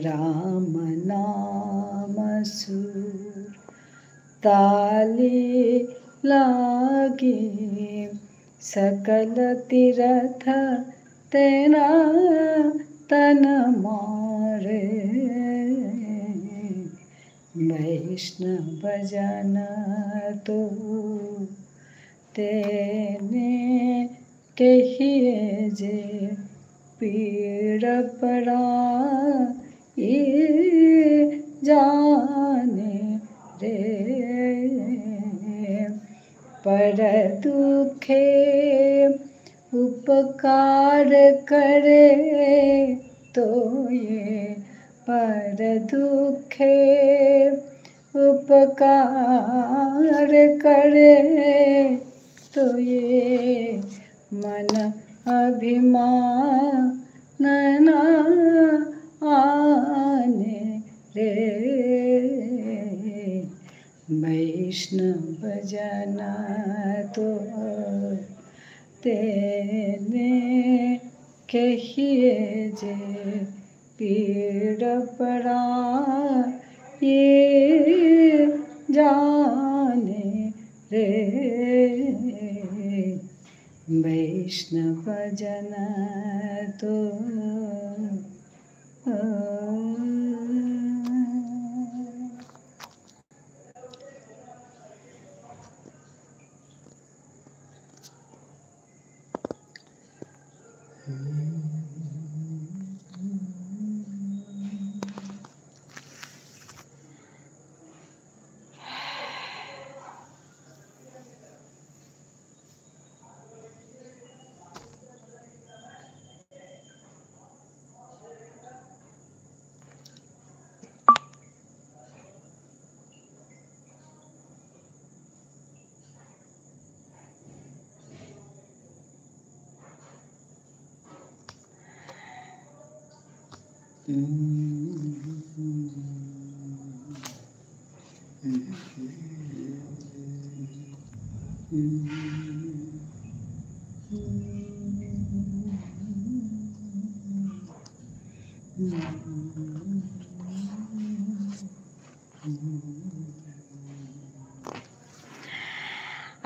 राम नाम सुर ताली लागी सकल तीरथ तेना तन मारे। वैष्णव जन तो तेने कहिए जे पीड़ पराई जाने रे। पर दुखे उपकार करे तो ये, पर दुखे उपकार करे तो ये मन अभिमान ना आने रे। वैष्णव जन तो तेने कहिए जे पीड़ पराई जाने रे। वैष्णव जन तो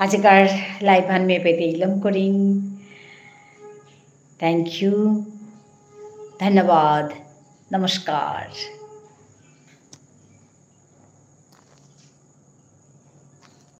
আজিকার live হান মি এপেইতে ইলম করিং। Thank you। ধন্যবাদ। নমস্কার।